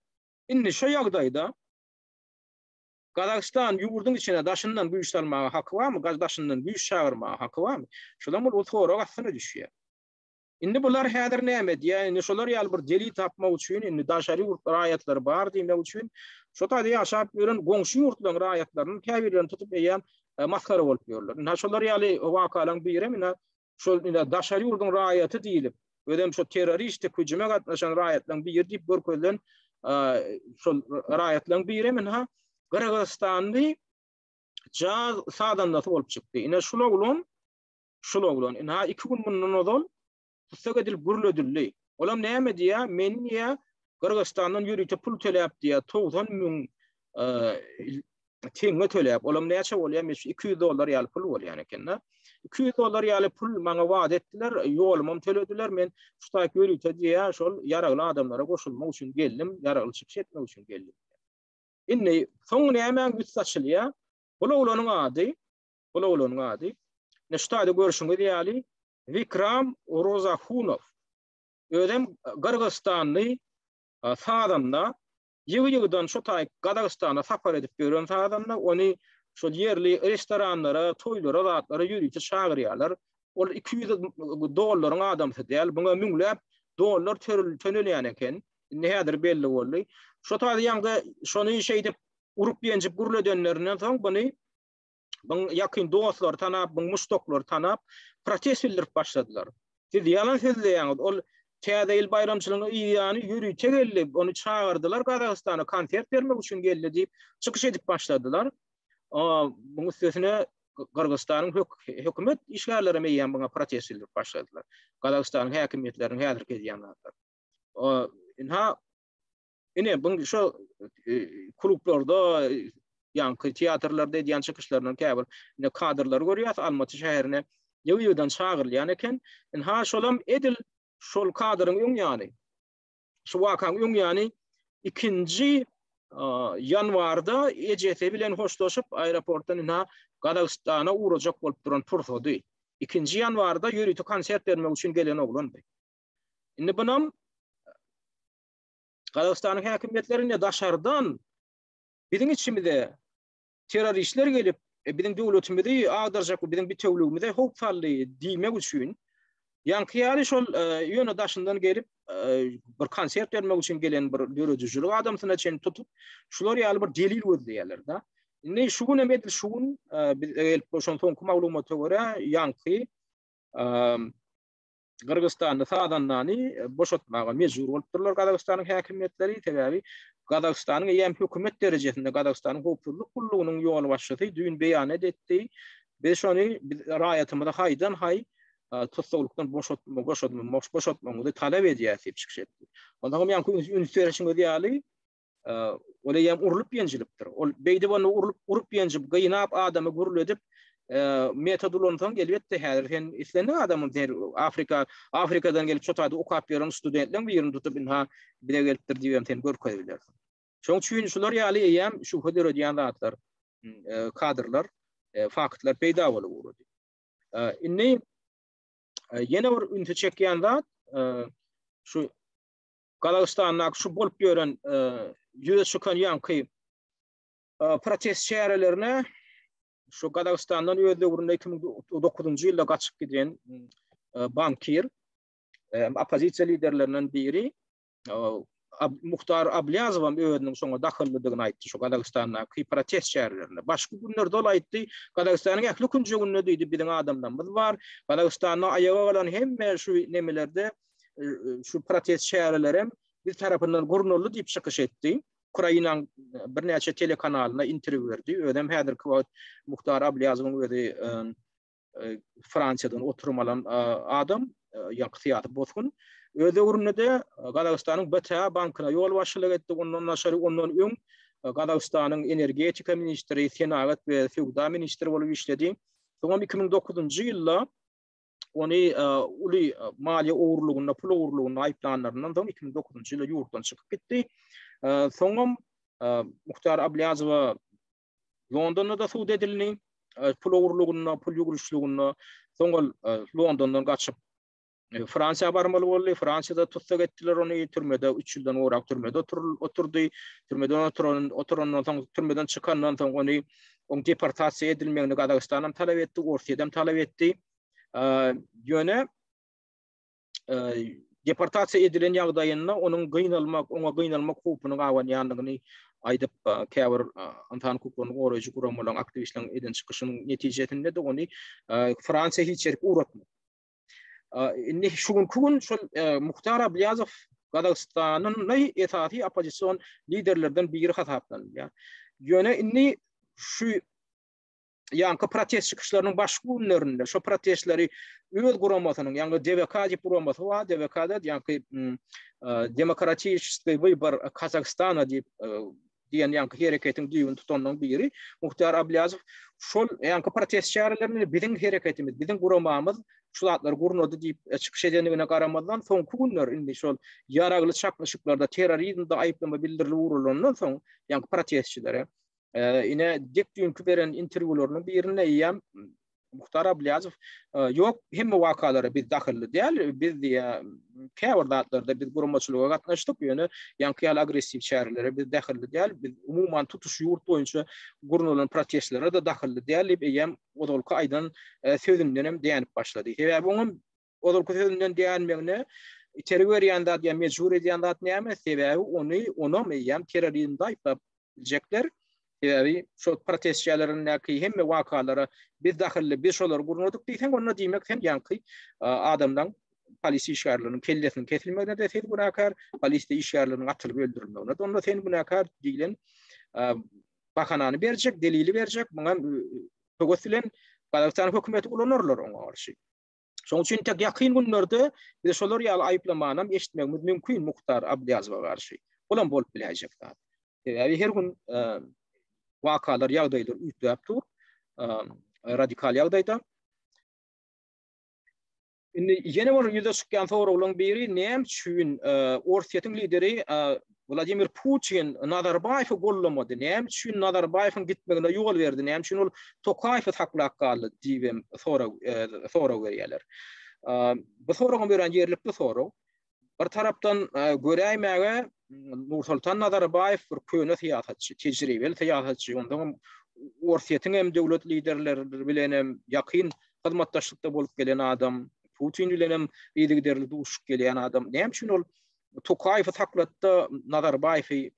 Indi şu ýagdaýda Gazagystan ýurduň içine daşyndan güýç salmaga haky barmy, daşyndan güýç çagyrmaga haky barmy? Şolam ol sorag astyna düşýär. Indi bular häzir näme edýär? Indi şolar ýaly bir delil tapmak üçin, indi daşary ýurt raýatlary bar diýmek üçin, şo taýda ýaşap ýören goňşy ýurtlaryň raýatlarynyň käbirlerini tutup eýýäm e, masgara bolup ýörler. Indi şolar ýaly wakalaryň birem ine şol ine daşary ýurduň raýaty diýlip, özem şo terroristik hüjüme gatnaşan raýatlaryň biri diýip görkezilen e, şol raýatlaryň birem ine Gyrgyzystanly jaz sazandasy bolup çykdy. Ine şul oglan Şul oglan, ynha, iki gün mundan ozal tussag edilip gürledildi. Olam näme diýýär? Men diýýär, Gyrgyzystandan ýörite pul töläp diýýär, 90 müň teňňe töläp, olam näçe bolýar? Men şu 200 dollar ýaly pul bolýan eken-de. 200 dollar ýaly pul maňa wada etdiler, ýolumam tölediler. Men şu taýyk ýörite diýýär, şol ýaragly adamlara goşulmak üçin geldim, ýaragly çykyş etmek üçin geldim. Indi soň nämäň üsti açylýar? Bul oglanyň ady Bul oglanyň ady. Ine şu taýda görşüňiz ýaly Wikram Rozahunow. Özem Gyrgyzystanly sazanda, ýygy-ýygydan şu taý Gazagystana sapar edip ýören sazanda, ony şol ýerli restoranlara, toýlara, zatlara ýörite çagyrýarlar. Ol 200 dollaryň adamsy däl, muňa müňläp dollar tönelýän eken. Indi häzir belli boldy. Şo taýda ýaňda şony şeýdip urup-ýenjip gürledenlerinden soň buny Buň ýakyn dostlary tanap, buň muşdaklary tanap, protest bildirip başladylar. Siz ýalan sözleýäňiz. Ol Täze ýyl baýramçylygynyň yz ýany ýörite geldi. Ony çagyrdylar Gazagystana konsert bermek üçin geldi diýip çykyş edip başladylar. Buň üstesine Gyrgyzystanyň hökümet işgärleri hem eýýäm buňa protest bildirip başladylar. Gazagystanyň häkimiýetleriniň häzirki edýän zatlary. Ynha Ine, bu şo e, klublarda, ýaňky teatrlarda edýän çykyşlaryndan käbir ine kadrlary görýäs, Almaty şäherine ýygy-ýygydan çagyrylýan eken. Ynha şolam edil şol kadryň öň ýany. Şu wakaň öň ýany ikinji ýanwarda ejesi bilen hoşlaşyp aeroportdan ynha Gazagystana ugrajak bolup duran pursady. Ikinji ýanwarda ýörite konsert bermek üçin gelen oglandy. Indi bunam Gazagystanyň häkimiýetleri indi daşardan biziň içimize terroristler gelip, e, biziň döwletimizi agdarjak, biziň bitewligimize howp saldy diýmek üçin ýaňky ýaly şol e, ýöne daşyndan gelip e, bir konsert bermek üçin gelen bir döredijilik adamsyna çen tutup, şular ýaly bir delil gözleýärler da. Indi şu gün hem edil şu gün biz gelip boşan soňky maglumata görä ýaňky Gyrgyzystanly sazandany boşatmaga mejbur bolupdyrlar Gazagystanyň häkimiýetleri, sebäbi Gazagystanyň eýýäm hökümet derejesinde Gazagystanyň howpsuzlyk gullugynyň ýolbaşçysy düýn beýanat etdi. Biz şony biz raýatymyzy haýdan-haý tussaglykdan boşatmagyňyzy talap edýäris diýip çykyş etdi. Onsoňam ýaňky üns berişiňiz ýaly, Ol eýýäm urlup ýenjilipdir. Ol beýdip ony urlup, urup ýenjip, gynap adamy gürledip, metod ulansaň, elbetde häzir sen islendik adamyň sen Afrika, Afrikadan gelip şu taýda okap ýören studentleň birini tutup ynha bize gelipdir diýip hem sen görkezip bilersiň. Şonuň üçin şular ýaly eýýäm şübhe döredýän zatlar, kadrlar, faktlar peýda bolup ugrady. Indi ýene bir ünsi çekýän zat şu Gazagystandaky şu bolup ýören ýüze çykan ýaňky protest çärelerine. şu Gazagystandan öz döwründe 2009-njy ýylda gaçyp giden bankir, oppozisiýa liderlerinden biri Muhtar Ablýazow hem özüniň şoňa dahyllydygyny aýtdy, şu Gazagystandaky protest çärelerinde. Başky günlerde ol aýtdy, Gazagystanyň ähli künjeginde diýdi, biziň adamlarymyz bar. Gazagystanda aýaga galan hemme şu nemelerde şu protest çärelerem biz tarapyndan gurnaldy diýip çykyş etdi. Ukrainanyň birnäçe telekanalyna interwýu berdi. Özem häzirki wagt Muhtar Ablýazowyň özi Fransiýadan oturum alan adam, ýaňky syýasy bosgun. Öz döwründe-de Gazagystanyň BTA bankyna ýolbaşçylyk etdi. Ondan daşary ondan öň Gazagystanyň energetika ministri, senagat we söwda ministri bolup işledi. Soňam 2009-njy ýylda ony uly maliýe ogurlygynda, pul ogurlygynda aýyplanlaryndan soň 2009-njy ýylda ýurtdan çykyp gitdi. Soňam Muhtar Ablýazowa Londonda-da sud edildi. Pul ogurlygynda, pul ýugruşlygynda. Soň ol Londondan gaçyp Fransiýa barmaly boldy. Fransiýada tussag etdiler ony. Türmede 3 ýyldan gowrak türmede oturdy. Türmeden oturan, oturandan soň, türmeden çykandan soň ony oň deportasiýa edilmegini Gazagystan hem talap etdi, Orsýet hem talap etdi. Ýöne deportasiýa edilen ýagdaýynda onuň gynalmak, oňa gynalmak howpunyň abanýandygyny aýdyp, käbir ynsan hukuklaryny goraýjy guramalaryň aktiwistleriň eden çykyşynyň netijesinde-de ony Fransiýa hiç ýerik ugratmady. Indi şu günki gün şol Muhtar Ablýazow Gazagystanyň esasy oppozision liderlerden biri hasaplanylýar. Ýöne indi şu ýaňky protest çykyşlarynyň başky günlerinde şo protestleri öz guramasynyň, ýagny DWK diýip guramasy bar, DWK-da ýaňky Demokratiçeskiý wybor Kazahstana diýip diýen ýaňky hereketiň düýbüni tutanlaryň biri Muhtar Ablýazow şol ýaňky protest çärelerinde biziň hereketimiz, biziň guramamyz şu zatlary gurnady diýip çykyş edendigine garamazdan soňky günler indi şol ýaragly çaknyşyklarda terrorizmde aýyplama bildirilip ugralandan soň ýaňky protestçilere Ine, dek düýnki beren interwýularynyň birinde eýýäm Muhtar Ablýazow ýok, hemme wakalara biz dahylly däl, biz diýä käbir zatlarda biz guramaçylyga gatnaşdyk, ýöne ýaňky ýaly agressiw çärelere biz dahylly däl, biz umuman tutuş ýurt boýunça gurnalan protestlere-de dahylly däl diýip eýýäm ozalky aýdan sözünden hem dänip başlady. Sebäbi oňam ozalky sözünden dänmegine itergi berýän zat ýa mejbur edýän zat näme? Sebäbi ony onam eýýäm terrorizmde aýyplap biljekler. Sebäbi şol protest çärelerindäki hemme wakalara biz dahylly, biz şolary gurnadyk diýseň, onda diýmek sen ýaňky adamlaň polisiýa işgärleriniň kellesiniň kesilmegine-de sen günäkär, polisiýa işgärleriniň atylyp öldürilmegine-de onda sen günäkär diýlen bahanany berjek, delili berjek, muňa höwes bilen Gazagystan hökümeti ulanarlar oňa garşy. Şonuň üçin tek ýakyn günlerde biz şolar ýaly aýyplamanam eşitmegimiz mümkin Muhtar Ablýazowa garşy. Olam bolup biläýjek zat. Sebäbi her gün wakalar, ýagdaýlar üýtgäp dur. Radikal ýagdaýda. Indi ýene bir ýüze çykýan soraglaryň biri näme üçin Orsýetiň lideri Wladimir Putin Nazarbaýewi gollamady? Näme üçin Nazarbaýewiň gitmegine ýol berdi? Näme üçin ol Tokaýewi saklap galdy diýip hem sorag sorag berýärler. Bu soragam örän ýerlikli sorag. Bir tarapdan göräýmäge Nursultan Nazarbaýew bir köne syýasatçy, tejribeli syýasatçy, ondan hem Orsýetiň hem döwlet liderleri bilen hem ýakyn hyzmatdaşlykda bolup gelen adam, Putin bilen hem yzygiderli duşup gelýän adam. Näme üçin ol Tokaýewi saklatdy, Nazarbaýewi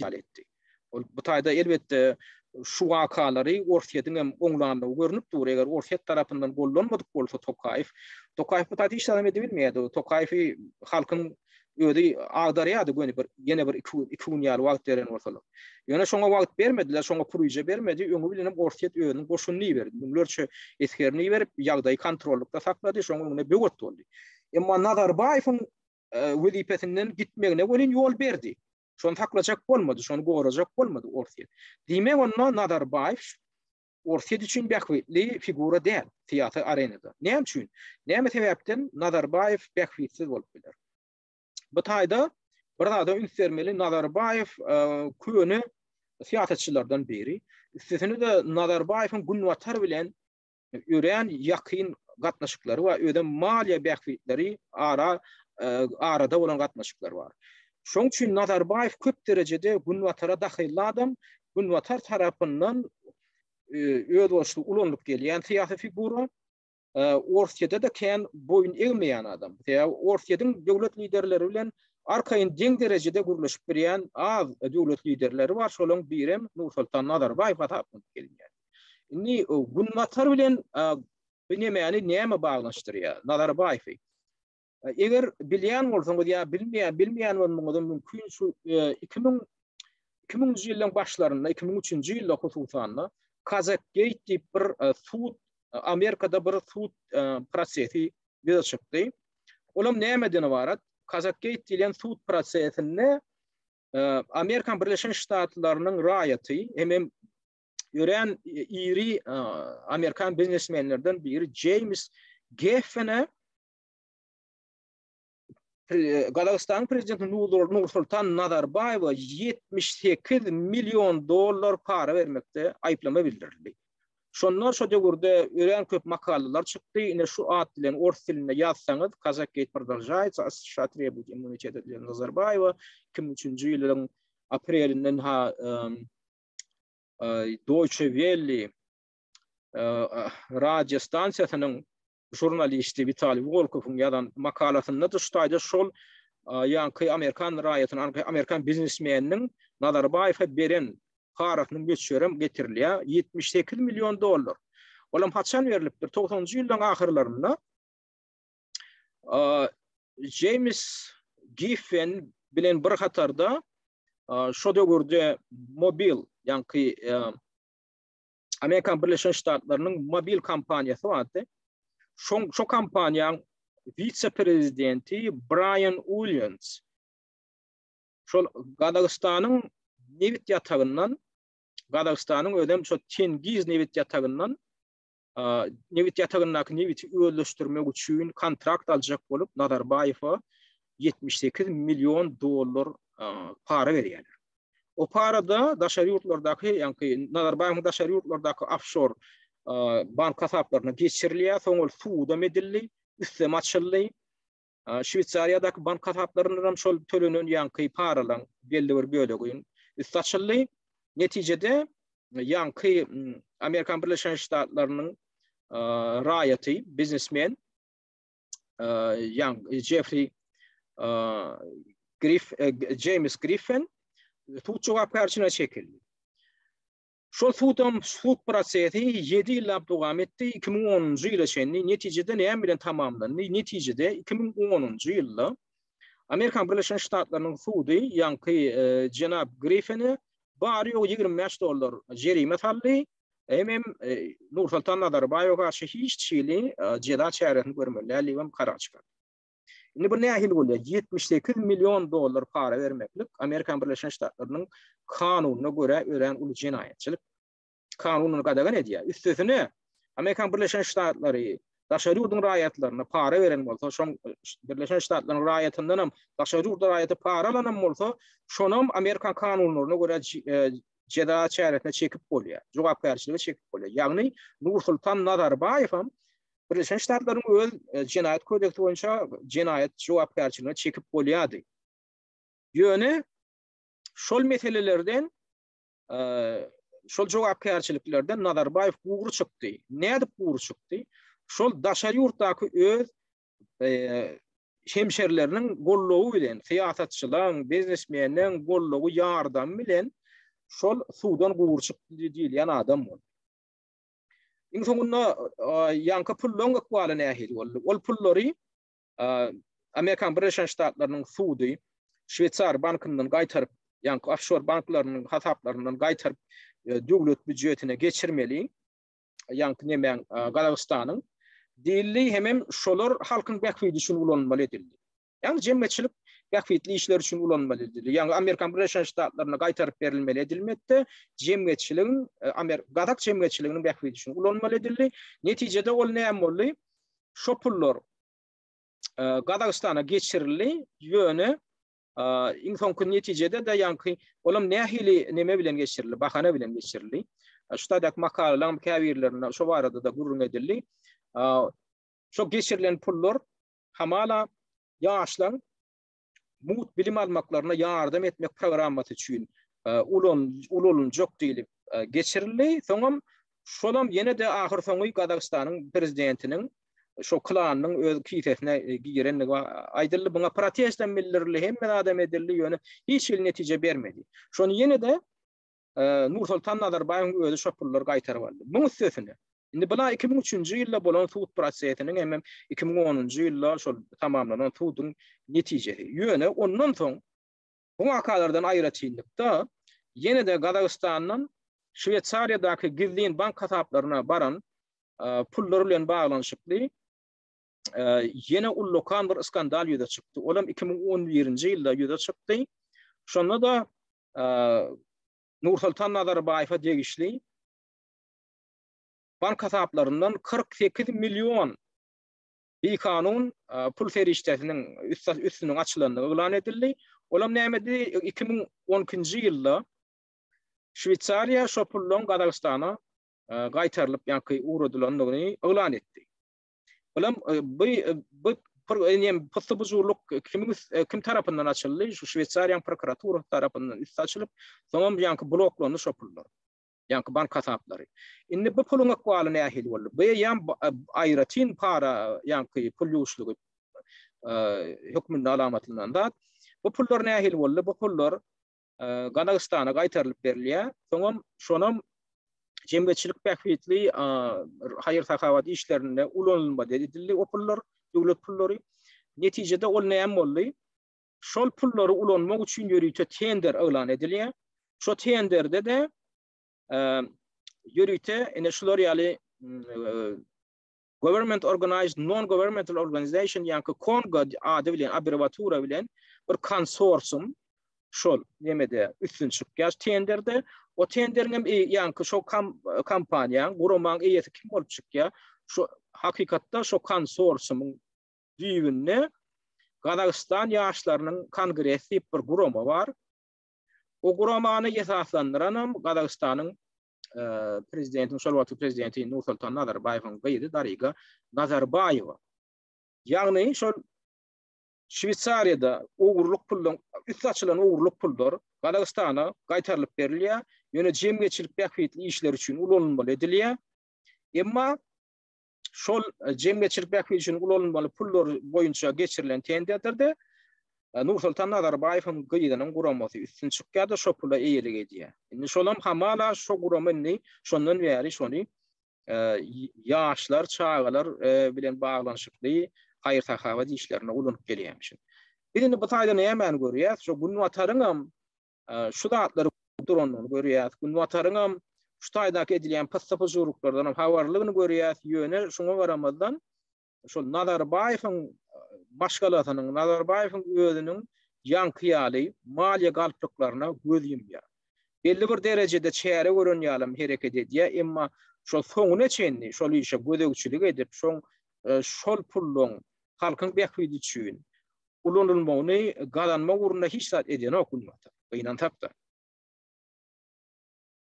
ýaly etdi. Ol bu taýda elbetde şu wakalary Orsýetiň hem oňlandygy görnüp dur. Eger Orsýet tarapyndan gollanmadyk bolsa Tokaýew, Tokaýew bu taýda hiç zadam edibilmeýärdi. Tokaýewi halkyň özi agdarýardy göni bir ýene bir iki gün, iki gün ýaly wagt beren bolsalar. Ýöne şoňa wagt bermediler, şoňa puryja bermedi. Öňi bilen hem Orsýet özüniň goşunyny iberdi. Müňlerçe esgerini iberip, ýagdaýy kontrollykda saklady, şoň öňüne böwet boldy. Emma Nazarbaýewiň wezipesinden gitmegine welin ýol berdi. Şony saklajak bolmady, şony gorajak bolmady Orsýet. Diýmek onda Nazarbaýew Orsýet üçin bähbitli figura däl syýasy arenada. Näme üçin? Näme sebäpden Nazarbaýew bähbitsiz bolup biler? Bu taýda bir zada üns bermeli, Nazarbaýew köne syýasatçylardan biri. Üstesine-de Nazarbaýewiň Günbatar bilen örän ýakyn gatnaşyklary bar, özem maliýe bähbitleri ara arada bolan gatnaşyklar bar. Şoň üçin Nazarbaýew köp derejede Günbatara dahylly adam, Günbatar tarapyndan. özboluşly ulanylyp gelýän syýasy figura. Orsýetde-de kän boýun egmeýän adam. Sebäbi Orsýetiň döwlet liderleri bilen arkaýyn deň derejede gürleşip bilýän az döwlet liderleri bar, şolaryň birem Nursoltan Nazarbaýew hasaplanyp gelinýär. Indi Günbatar bilen bu nemäni näme baglanyşdyrýar Nazarbaýewi? Eger bilýän bolsaňyz ýa bilmeýän, bilmeýän bolmagyňyzam mümkin şu 2000 2000-nji ýyllaryň başlarynda, 2003-nji ýylda hususan-da Kazakgate diýip bir sud Amerikada bir sud prosesi ýüze çykdy. Olam nämeden ybarat? Kazakgate diýlen sud prosesinde Amerikan Birleşen Ştatlarynyň raýaty hemem örän iri amerikan biznesmenlerden biri Jeýms Geffene Gazagystanyň prezidenti Nursultan Nazarbaýewe 78 million dollar para bermekde aýyplama bildirildi. Şonda şo döwürde örän köp makalalar çykdy. Ine şu at bilen ors dilinde ýazsaňyz, Kazakgate продолжается, США требуют иммунитета для Nazarbaýewa 2003-nji ýylyň aprelinden ha Deutsche Welle radio stansiýasynyň žurnalisti Witaliý Wolkowyň ýazan makalasynda-da şu taýda şol ýaňky amerikan raýatynyň, amerikan biznesmeniniň Nazarbaýewe beren parasynyň möçberem getirilýär, 78 million dollar. Olam haçan berlipdir? Togsanynjy ýyllaryň ahyrlarynda Jeýms Giffen bilen bir hatarda şo döwürde mobil, ýaňky Amerikan Birleşen Ştatlarynyň mobil kompaniýasy bardy. Şoň şo kompaniýaň wise-prezidenti Braýan Uilýams şol Gazagystanyň nebit ýatagyndan, Gazagystanyň özem şo Tengiz nebit ýatagyndan nebit ýatagyndaky nebiti özleşdirmek üçin kontrakt aljak bolup Nazarbaýewe 78 million dollar para berýärler. O parada daşary ýurtlardaky, ýaňky Nazarbaýewiň daşary ýurtlardaky ofşor bank hasaplaryna geçirilýär, soň ol sudam edildi, üstem açyldy. Şweýsariýadaky bank hasaplaryndan hem şol tölenen ýaňky paralaryň belli bir bölegi üsti açyldy. Netijede ýaňky Amerikan Birleşen Ştatlarynyň raýaty, biznesmen ýaň Jeffri Grif Jeýms Griffin sud jogapkärçiligine çekildi. Şol sudam sud prosesi 7 ýyllap dowam etdi, 2010-njy ýyla çenli. Netijede näme bilen tamamlandy? Netijede 2010-njy ýylda Amerikan Birleşen Ştatlarynyň sudy ýaňky jenap Griffine bary-ýogy 25 dollar jerime saldy. Hemem Nursultan Nazarbaýewe garşy hiç hili jeza çäresini görmeli däl diýip hem karar çykardy. Indi bu nähili bolýar? 78 million dollar para bermeklik Amerikan Birleşen Ştatlarynyň kanunyna görä örän uly jenaýatçylyk. Kanun ony gadagan edýär. Üstesine, Amerikan Birleşen Ştatlary daşary ýurduň raýatlaryna para beren bolsa, şoň Birleşen Ştatlaryň raýatyndan hem daşary ýurtda raýaty para alan hem bolsa, şonam Amerikan kanunlaryna görä jeza çäresine çekip bolýar, jogapkärçilige çekip bolýar. Ýagny Nursultan Nazarbaýew hem Birleşen Ştatlaryň öz jenaýat kodeksi boýunça jenaýat jogapkärçiligine çekip bolýardy. Ýöne şol meselelerden şol jogapkärçiliklerden Nazarbaýew gury çykdy. Nädip gury çykdy? Şol daşary ýurtdaky öz hemşerileriniň goldawy bilen, syýasatçylaryň, biznesmenleriň goldawy, ýardamy bilen şol suwdan gury çykdy diýilýän adam boldy. Iň soňunda ýaňky pullaryň ykbaly nähili boldy? Ol pullary Amerikan Birleşen Ştatlarynyň sudy Şweýsar bankyndan gaýtaryp, ýaňky ofşor banklarynyň hasaplaryndan gaýtaryp döwlet býujetine geçirmeli. Ýaňky nemäň Gazagystanyň diýildi, hemem şolar halkyň bähbidi üçin ulanylmaly edildi. Ýagny jemgyýetçilik bähbitli işler üçin ulanylmaly edildi. Ýagny Amerikan Birleşen Ştatlaryna gaýtaryp berilmeli edilmedi-de, jemgyýetçiligiň, Amer gazak jemgyýetçiliginiň bähbidi üçin ulanylmaly edildi. Netijede ol näme boldy? Şo pullar Gazagystana geçirildi, ýöne iň soňky netijede-de ýaňky olam nähili neme bilen geçirildi, bahana bilen geçirildi. Şu taýdaky makalalaryň käbirlerinde şo barada-da gürrüň edildi. Şo geçirilen pullar hamala ýaşlaryň mugt bilim almaklaryna ýardam etmek programmasy üçin ulan ulalyljak diýlip geçirildi. Soňam Şolam ýene-de ahyrsoňy Gazagystanyň prezidentiniň şo klanynyň öz kisesine girendigi aýdyldy. Buňa protest hem bildirildi, hemme zadam edildi, ýöne hiç hili netije bermedi. Şony ýene-de Nursoltan Nazarbaýewiň özi şo pullary gaýtaryp aldy. Muň üstesine, indi bula 2003-nji ýylda bolan sud prosesiniň hemem 2010-njy ýylda şol tamamlanan suduň netijesi. Ýöne ondan soň bu wakalardan aýratynlykda ýene-de Gazagystandan Şweýsariýadaky gizlin bank hasaplaryna baran pullar bilen baglanyşykly ýene ullakan bir skandal ýüze çykdy. Olam 2011-nji ýylda ýüze çykdy. Şonda-da Nursoltan Nazarbaýewe degişli bank hasaplaryndan 48 million bikanun pul serişdesiniň üstüniň açylandygy yglan edildi. Olam nämedi? 2012-nji ýylda Şweýsariýa şo pullaryň Gazagystana gaýtarylyp ýaňky ugradylandygyny yglan etdi. Bulam bu bu nem pyssy-bujurlyk kimiň kim tarapyndan açyldy? Şu Şweýsariýanyň prokuraturasy tarapyndan üsti açylyp, soňam ýaňky bloklandy şo pullar. Ýaňky bank hasaplary. Indi bu puluň ykbaly nähili boldy? Bu eýýäm aýratyn para ýaňky pul ýuwuşlygy hökmünde alamatlanan zat. Bu pullar nähili boldy? Bu pullar Gazagystana gaýtarylyp berilýär. Soňam şonam jemgyýetçilik bähbitli haýyr-sahawat işlerinde ulanylmaly edildi o pullar, döwlet pullary. Netijede ol näme boldy? Şol pullary ulanmak üçin ýörite tender yglan edilýär. Şo tenderde-de ýörite ine şular ýaly Government Organized Non-Governmental Organization ýaňky KONGO ady bilen abbrewiatura bilen bir konsorsium şol nemede üstün çykýar tenderde. O tenderiň hem ýaňky şo kompaniýaň, guramaň eýesi kim bolup çykýar? Şo hakykatda şo konsorsiumyň düýbünde Gazagystan ýaşlarynyň kongresi diýip bir gurama bar. O guramany esaslandyranam Gazagystanyň prezidentiň şol wagtky prezidenti Nursultan Nazarbaýewiň gyzy Dariga Nazarbaýewa. Ýagny şol Şweýsariýada ogurlyk puldan üsti açylan ogurlyk pullar Gazagystana gaýtarylyp berilýär, ýöne jemgyýetçilik bähbitli işler üçin ulanylmaly edilýär. Emma şol jemgyýetçilik bähbidi üçin ulanylmaly pullar boýunça geçirilen tenderde Nursultan Nazarbaýewiň gyzynyň guramasy üstün çykýar-da, şo pula eýelik edýär. Indi şolam hamala şo gurama indi şondan bäri şony ýaşlar, çagalar bilen baglanyşykly haýyr-sahawat işlerinde ulanyp gelýärmişin. Biz indi bu taýda nämäni görýäs? Şo Günbataryňam şu zatlary durandygyny görýäs. Günbataryňam şu taýdaky edilýän pyssy-pyjurlyklardan hem habarlydygyny görýäs. Ýöne şuňa garamazdan şol Nazarbaýewiň maşgalasynyň, Nazarbaýewiň özüniň ýaňky ýaly maliýe galplyklaryna göz ýumýar. Belli bir derejede çäre gören ýalam hereket edýär, emma şol soňuna çenli şol işe gözegçilik edip, şoň şol pulluň halkyň bähbidi üçin ulanylmagyny gazanmak ugrunda hiç zat edenok Günbatar, gynansak-da.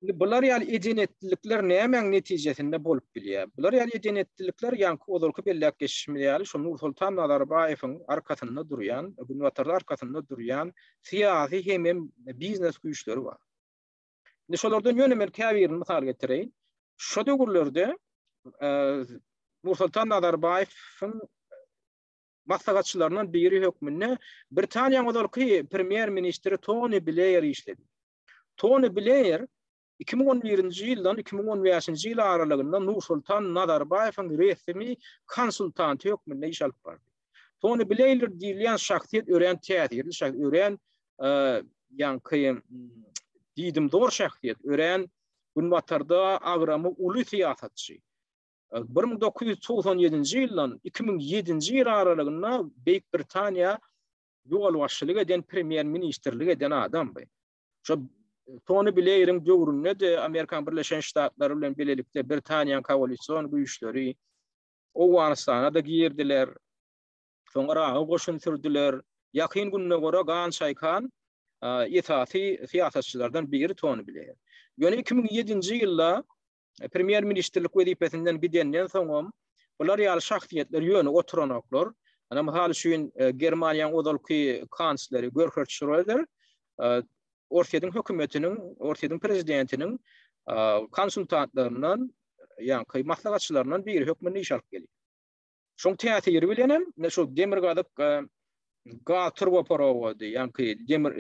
Indi bular ýaly eden-etdilikler nämäň netijesinde bolup bilýär? Bular ýaly eden-etdilikler ýaňky ozalky belläp geçişimiz ýaly şo Nursoltan Nazarbaýewiň arkasynda durýan, Günbatarda arkasynda durýan syýasy hemem biznes güýçleri bar. Indi şolardan ýöne men käbirini mysal getireýin. Şo döwürlerde Nursoltan Nazarbaýewiň maslahatçylaryndan biri hökmünde Britaniýanyň ozalky premýer-ministri Toni Bleýer işledi. Toni Bleýer 2011-nji ýyldan 2015-nji ýyl aralygynda Nursultan Nazarbaýewiň resmi konsultanty hökmünde iş alyp bardy. Toni Bleýer diýilýän şahsyýet örän täsirli şahs, örän ýaňky diýdimzor şahsyýet, örän Günbatarda agramy uly syýasatçy. 1997-nji ýyldan 2007-nji ýyl aralygynda Beýik Britaniýa ýolbaşçylyk eden premýer-ministrlik eden adam bu. Şo Tony Bleýriň döwründe-de Amerikan Birleşen Ştatlary bilen bilelikde Britaniýanyň koalision güýçleri Owganystana-da girdiler. Soň Yraga goşun sürdüler. Ýakyn Gündogara gan çaýkan esasy syýasatçylardan biri Tony Bleýr. Ýöne 2007-nji ýylda premýer-ministrlik wezipesinden gidenden soňam bular ýaly şahsyýetler ýöne oturanoklar. Ana mysal üçin Germaniýanyň ozalky kansleri Gerhard Schröder Orsýetiň hökümetiniň, Orsýetiň prezidentiniň konsultantlaryndan. ýaňky maslahatçylaryndan biri hökmünde iş alyp gelýär. Şoň täsiri bilen hem ine şu demirgazyk gaz turbaprowody, ýaňky demir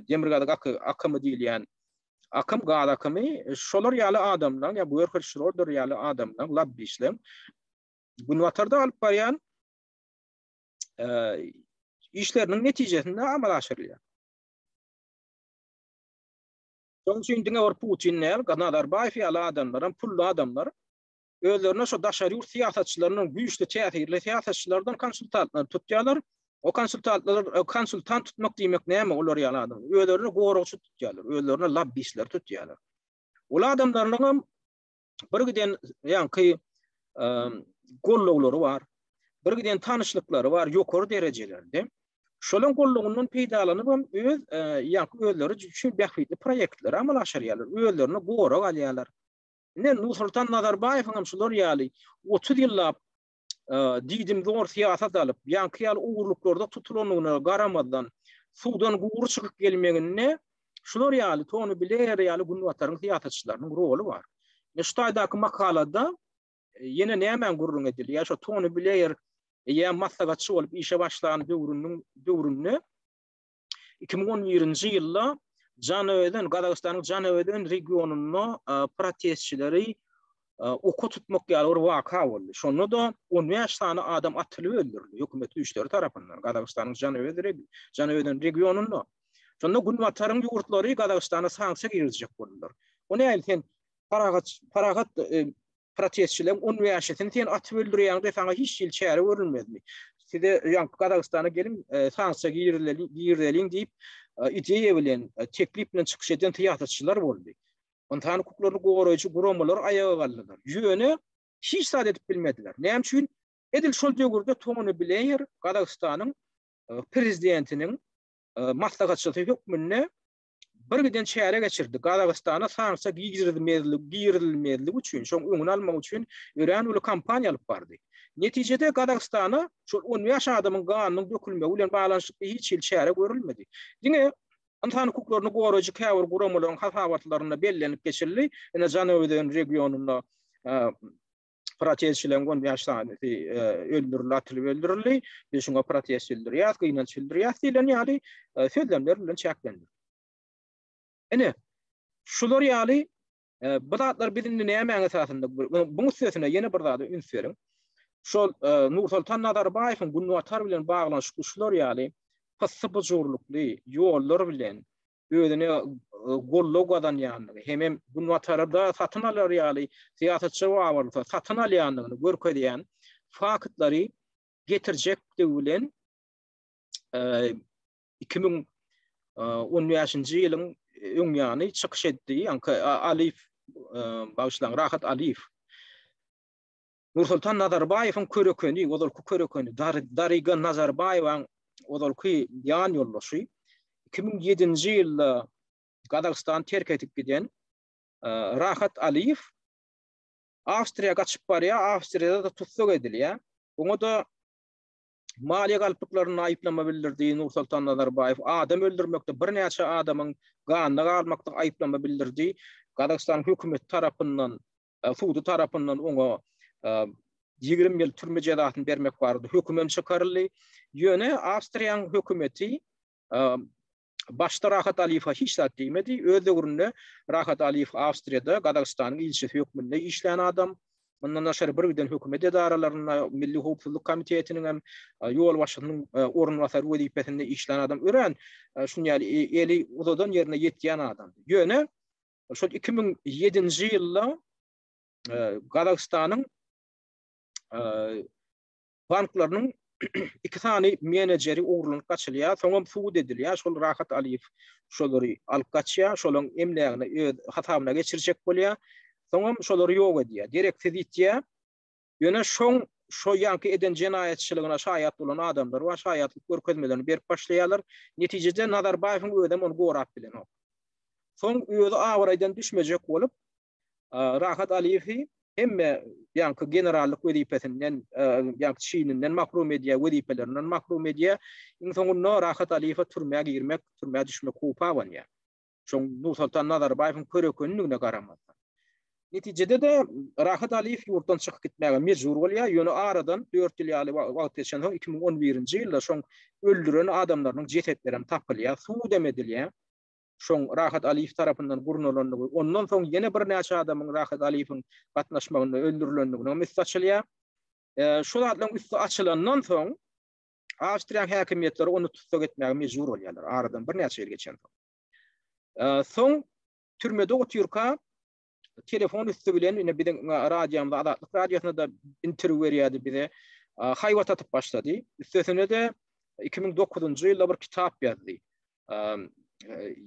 demirgazyk akymy diýilýän akym, gaz akymy şolar ýaly adamlaryň, ýa Gerhard Şroder ýaly adamlaryň, lobbistleriň Günbatarda alyp barýan işleriniň netijesinde amala aşyrylýar. Şonuň üçin diňe bir Putin däl, Nazarbaýew ýaly adamlar hem pully adamlar özlerine şo daşary ýurt syýasatçylaryndan güýçli täsirli syýasatçylardan konsultantlar tutýarlar. O konsultantlar e, konsultant tutmak diýmek näme olar ýaly adam? Özlerine goragçy tutýarlar, özlerine lobbistler tutýarlar. Ol adamlaryň hem bir giden ýaňky gollawlary bar. Bir giden tanyşlyklary bar ýokary derejelerde. Şolaryň gollawyndan peýdalanyp hem öz e, ýaňky özleri üçin bähbitli proýektleri amala aşyrýarlar. Özlerine gorag alýarlar. Ine Nursultan Nazarbaýewiň hem şular ýaly 30 ýyllap e, diýdimzor syýasat alyp, ýaňky ýaly ogurlyklarda tutulandygyna garamazdan, suwdan gury çykyp gelmeginde şular ýaly Tony Blair ýaly günbataryň syýasatçylarynyň roly bar. Ine şu taýdaky makalada e, ýene nämäň gürrüň edilýär? Şo Tony Blair eýýäm maslahatçy bolup işe başlan döwrüniň döwründe 2011-nji ýylda Janaözen, Gazagystanyň Janaözen regionynda e, protestçileri e, oka tutmak ýaly bir waka boldy. Şonda-da 15 sany adam atylyp öldürildi hökümet güýçleri tarapyndan Gazagystanyň Janaözen Janaözen regionynda. Şonda Günbataryň ýurtlary Gazagystana sanksiýa girizjek boldular. O nähili sen parahat parahat e, protestçileriň on bäşisini sen atyp öldürýäňde saňa hiç hili çäre görülmezmi? Size ýaňky Gazagystana geliň, e, sanksiýa girizeliň, girizeliň diýip, e, ideýa bilen, e, teklip bilen çykyş eden syýasatçylar boldy. Ynsan hukuklaryny goraýjy guramalar aýaga galdylar. Ýöne hiç zat edip bilmediler. Näme üçin? Edil şol döwürde Tony Bleýer Gazagystanyň prezidentiniň maslahatçysy hökmünde bir giden çäre geçirdi. Gazagystana sanksiýa girizmezlik, girizilmezligi üçin, şoň öňüni almak üçin örän uly kampaniýa alyp bardy. Netijede Gazagystana şol 15 adamyň ganynyň dökülmegi bilen baglanyşykly hiç hili çäre görülmedi. Diňe ynsan hukuklaryny goraýjy käbir guramalaryň hasabatlarynda bellenip geçildi. Ine Janaözen regionynda protestçileriň 15 sanysy e, öldürildi, atylyp öldürildi. Biz şuňa protest bildirýäris, gynanç bildirýäris diýlen ýaly e, sözlemler bilen çäklendi. Ine, şular ýaly e, bu zatlar biz indi nämäň esasynda buň üstesine ýene bir zada üns beriň. Şol e, Nursultan Nazarbaýewiň Günbatar bilen baglanyşykly şular ýaly pyssy-pyjurlykly ýollar bilen özüne goldaw gazanýandygy hemem Günbatarda satyn alar ýaly syýasatçy bolsa satyn alýandygyny görkezýän faktlary getirjekdigi bilen 2015-nji ýylyň öň ýany çykyş etdi. Ýaňky Aliýew, bagyşlaň, Rahat Aliýew. Nursultan Nazarbaýewiň körekeni, ozalky körekeni Dariga Nazarbaýewaň ozalky ýan ýoldaşy 2007-nji ýylda Gazagystany terk edip giden e, Rahat Aliýew Awstriýa gaçyp barýar, Awstriýada-da tussag edilýär. Oňa-da maliýe galplyklarynda aýyplama bildirdi Nursultan Nazarbaýew. Adam öldürmekde birnäçe adamyň ganyna galmakda aýyplama bildirdi. Gazagystanyň hökümeti tarapyndan sudy tarapyndan oňa 20 ýyl türme jezasyny bermek barada höküm hem çykaryldy. Ýöne Awstriýanyň hökümeti başda Rahat Aliýewe hiç zat diýmedi. Öz döwründe Rahat Aliýew Awstriýada Gazagystanyň ilçisi hökmünde işlän adam. Mundan daşary bir giden hökümet edaralarynda Milli howpsuzlyk komitetiniň hem ýolbaşçysynyň orunbasary wezipesinde işlän adam. Örän şuny ýaly eli uzadan ýerine ýetýän adam. Ýöne Şol 2007-nji ýylda e, Gazagystanyň e, banklarynyň iki sany menejeri ogurlanyp gaçylýar, soňam sud edilýär. Şol Rahat Aliýew şolary alyp gaçýar, şolaryň emlägini öz hasabyna geçirjek bolýar. Soňam şolary ýok edýär. Dereksiz ýitýär. Ýöne şoň şo ýaňky eden jenaýatçylygyna şaýat bolan adamlar bar, şaýatlyk görkezmelerini berip başlaýarlar. Netijede Nazarbaýewiň özem ony gorap bilenok. Soň özi abraýdan düşmejek bolup, Rahat Aliýewi hemme ýaňky generallyk wezipesinden, ýaňky çininden mahrum edýär, wezipelerinden mahrum edýär. Iň soňunda Rahat Aliýewe türmä girmek, türmä düşmek howpy abanýar. Şoň Nursoltan Nazarbaýewiň körekenligine garamazdan. Netijede-de Rahat Aliýew ýurtdan çykyp gitmäge mejbur bolýar, ýöne aradan dört ýyl ýaly wagt geçensoň 2011-nji ýylda şoň öldüren adamlarynyň jesetlerem tapylýar, sudam edilýär. Şoň Rahat Aliýew tarapyndan gurnalandygy, ondan soň ýene birnäçe adamyň Rahat Aliýewiň gatnaşmagynda öldürilendiginiň üsti açylýar. Şu zatlaryň üsti açylandan soň Awstriýanyň häkimiýetleri ony tussag etmäge mejbur bolýarlar, aradan birnäçe ýyl geçensoň. Soň türmede otyrka telefon üsti bilen ine biziň radiomyza Azatlyk radiosyna da interwýu berýärdi bize. Haýbat atyp başlady. Üstesine-de 2009-njy ýylda bir kitap ýazdy.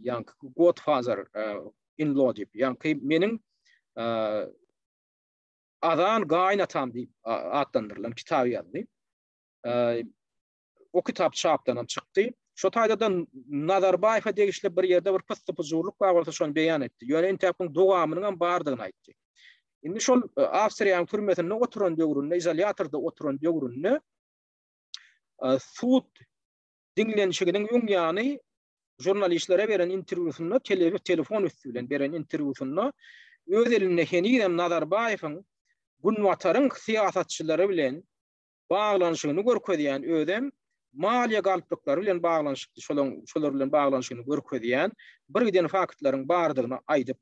Ýaňky Godfather in law diýip. Ýaňky meniň Azan gaýynatam diýip atlandyrylan kitaby ýazdy. O kitap çapdan hem çykdy. Şo taýda-da Nazarbaýewe degişli bir ýerde bir pyssy-pyjurlyk bar bolsa şony beýan etdi. Ýöne entäk muň dowamynyň hem bardygyny aýtdy. Indi şol e, Awstriýanyň türmesinde oturan döwründe, izolýatorda oturan döwründe e, sud diňlenişiginiň öň ýany žurnalistlere beren interwýusynda, telefon üsti bilen beren interwýusynda öz elinde henizem Nazarbaýewiň Günbataryň syýasatçylary bilen baglanyşygyny görkezýän özem maliýe galplyklary bilen baglanyşykly şolaň şolar bilen baglanyşygyny görkezýän bir giden faktlaryň bardygyny aýdyp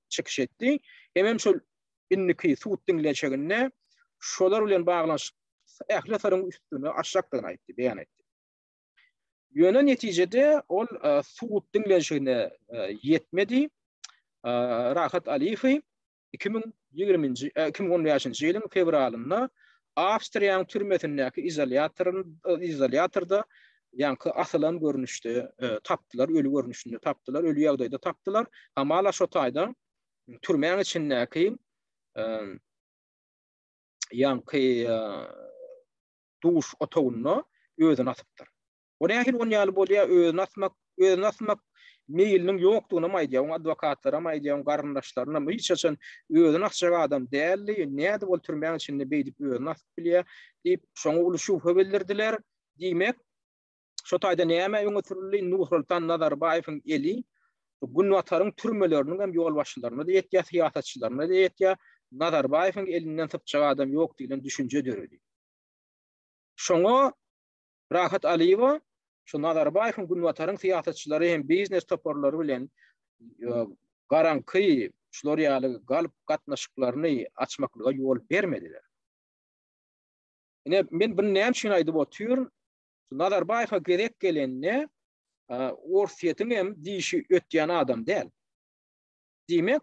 çykyş etdi. Hemem şol indiki sud diňleşiginde şolar bilen baglanyşykly ähli syryň üstüni açjakdygyny aýtdy, beýan etdi. Ýöne netijede ol sud diňlenişigine ýetmedi. Rahat Aliýewi 2020-nji, 2015-nji ýylyň fewralynda Awstriýanyň türmesindäki izolýatoryn izolýatorda ýaňky asylan görnüşde tapdylar, öli görnüşinde tapdylar, öli ýagdaýda tapdylar. Hamala şo taýda türmäň içindäki ýaňky duş otagynda özüni asypdyr. O nähili on ýaly bolýar, özüni asmak, özüni asmak meýiliniň ýokdugynam aýdýar, oň adwokatlaram aýdýar, oň garyndaşlarynam hiç haçan özüni asjak adam däldi, nädip ol türmäň içinde beýdip özüni asyp bilýär diýip, şoňa uly şübhe bildirdiler. Diýmek, şo taýda näme öňe sürüldi? Nursultan Nazarbaýewiň eli Günbataryň türmeleriniň hem ýolbaşçylaryna-da ýetýär, syýasatçylaryna-da ýetýär. Nazarbaýewiň elinden sypjak adam ýok diýlen düşünje döredi. Şoňa Rahat Aliýewa şu Nazarbaýewiň Günbataryň syýasatçylary hem biznes toparlary bilen e, garaňky şular ýaly galp gatnaşyklaryny açmaklyga ýol bermediler. Ine men bunu näme üçin aýdyp otyryn? Nazarbaýewe gezek gelende e, Orsýetiň hem dişi ötýän adam däl. Diýmek,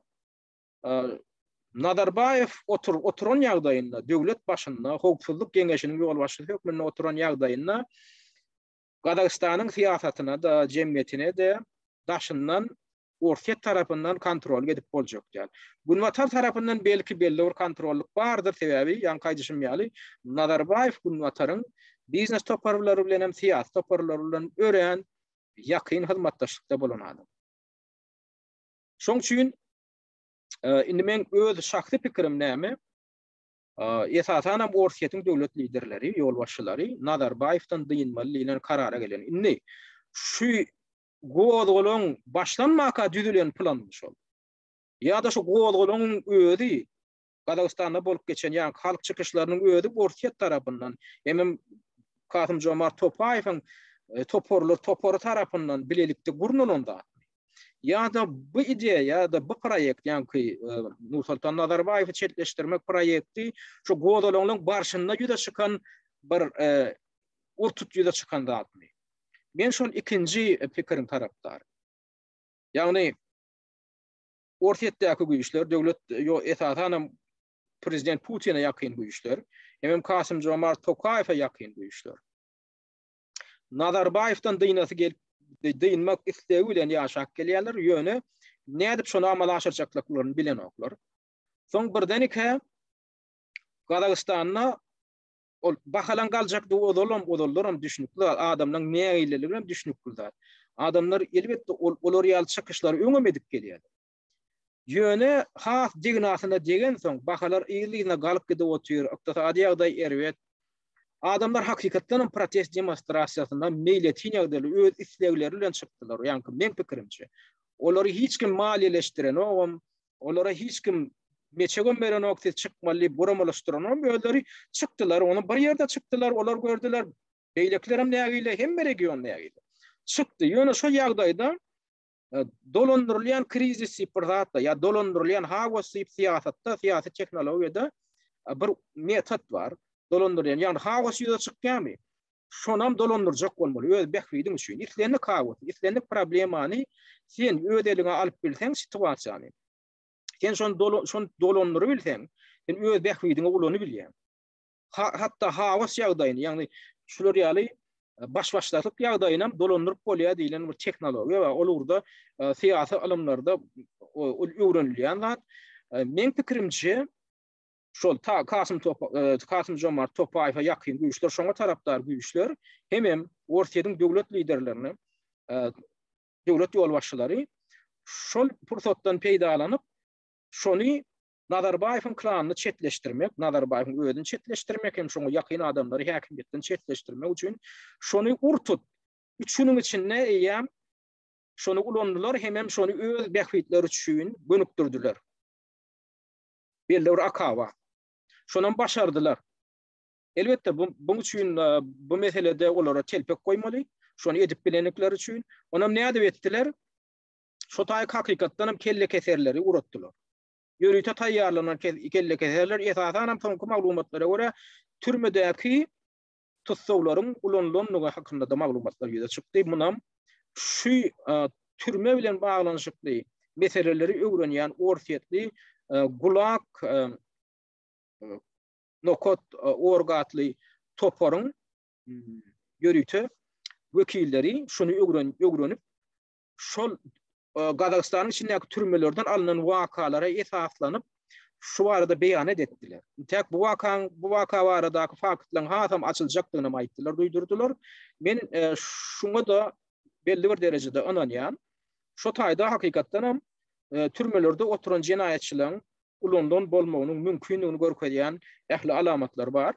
Nazarbaýew otur oturan ýagdaýynda, döwlet başynda, howpsuzlyk geňeşiniň ýolbaşçysy hökmünde oturan ýagdaýynda Gazagystanyň syýasatyna-da, jemgyýetine-de daşyndan Orsýet tarapyndan kontrollyk edip boljak däl. Günbatar tarapyndan belki belli bir kontrollyk bardyr, sebäbi ýaňky aýdyşym ýaly Nazarbaýew Günbataryň biznes toparlary bilen hem syýasy toparlary bilen örän ýakyn hyzmatdaşlykda bolan adam. Şoň üçin indi men öz şahsy pikirim näme? Esasan hem Orsýetiň döwlet liderleri, ýolbaşçylary Nazarbaýewden dynmaly diýlen karara gelen. Indi şu gozgalaň başlanmaka düzülen planmy şol? Ýa-da şu gozgalaňyň özi Gazagystanda bolup geçen ýaňky halk çykyşlarynyň özi Orsýet tarapyndan hemem Kasym Jomart Topaýewiň e, toparlar topary tarapyndan bilelikde gurnalan zatmy? Ýa-da bu ideýa ýa-da bu proýekt, ýaňky e, Nursultan Nazarbaýewi çetleşdirmek proýekti şu gozgalaňlaryň barşynda ýüze çykan bir e, ur-tut ýüze çykan zatmy? Men şol ikinji pikiriň tarapdary. Ýagny Orsýetdäki güýçler, döwlet, ýo, esasanam prezident Putine ýakyn güýçler, hemem Kasym Jomart Tokaýewe ýakyn güýçler. Nazarbaýewden dynasy gelip, dynmak islegi bilen ýaşap gelýärler, ýöne nädip şony amala aşyrjaklyklaryny bilenoklar. Soň birden-ikä Gazagystanda ol bahalan galjakdygy ozalam, ozaldaram düşnükli zat, adamlaryň nägileligi hem düşnükli zat. Adamlar elbetde ol olar ýaly çykyşlary öňem edip gelýärler. Ýöne has degnasyna degensoň, bahalar yzly-yzyna galyp gidip otyr, ykdysady ýagdaý erbet. Adamlar hakykatdan hem protest demonstrasiýasyna meýletin ýagdaýda öz islegleri bilen çykdylar, ýaňky meň pikirimçe. Olary hiç kim maliýeleşdirenogam. Olara hiç kim meçegem berenok, siz çykmaly diýip guramalaşdyranok, özleri çykdylar, ony bir ýerde çykdylar, olar gördüler, beýlekilerem nägile, hemme region nägile. Çykdy. Ýöne şo ýagdaýda e, dolandyrylýan krizis diýip bir zat bar, ýa dolandyrylýan haos diýip syýasatda, syýasy tehnologiýada e, bir metod bar. Dolandyrylýan, ýagny haos ýüze çykýarmy? Şonam dolandyrjak bolmaly öz bähbidiň üçin. Islendik haosy, islendik problemany sen öz eliňe alyp bilseň situasiýany. Sen şony şony dolandyryp bilseň, sen öz bähbidiňe ulanyp bilýäň. Ha, hatda haos ýagdaýyny, ýagny şular ýaly e, baş-başdaklyk ýagdaýyny hem dolandyryp bolýar diýlen bir tehnologiýa bar. Ol ugurda e, syýasy ylymlarda ol öwrenilýän zat. E, meň pikirimçe, şol ta Kasym Topa, e, Kasym Jomart Topaýewe ýakyn güýçler, şoňa tarapdar güýçler hemem Orsýetiň döwlet liderlerini, e, döwlet ýolbaşçylary şol pursatdan peýdalanyp, şony Nazarbaýewiň klanyny çetleşdirmek, Nazarbaýewiň özüni çetleşdirmek hem şoňa ýakyn adamlary häkimiýetden çetleşdirmek üçin şony ur-tut üç günüň içinde eýýäm şony ulandylar hemem şony öz bähbitleri üçin gönükdirdiler. Belli bir akaba. Şonam başardylar. Elbetde bu buň üçin e, bu meselede olara telpek goýmaly. Şony edip bilenlikleri üçin. Onam nädip etdiler? Şo taýyk hakykatdan hem kelle keserleri uratdylar. Ýörite taýýarlanan kelle keserler esasan hem soňky maglumatlara görä türmedäki tussaglaryň ulanylandygy hakynda-da maglumatlar ýüze çykdy. Munam şu e, türme bilen baglanyşykly meseleleri öwrenýän orsýetli e, Gulag e, nokat org atly toparyň ýörite wekilleri şuny öwren öwrenip şol Gazagystanyň içindäki türmelerden alnan wakalara esaslanyp şu barada beýanat etdiler. Intäk bu wakaň bu waka baradaky faktlaryň hasam açyljakdygyny aýtdylar, duýdurdylar. Men e, şuňa-da belli bir derejede ynanýan. Şo taýda hakykatdan hem e, türmelerde oturan jenaýatçylaryň ulanylan bolmagynyň mümkindigini görkezýän ähli alamatlar bar.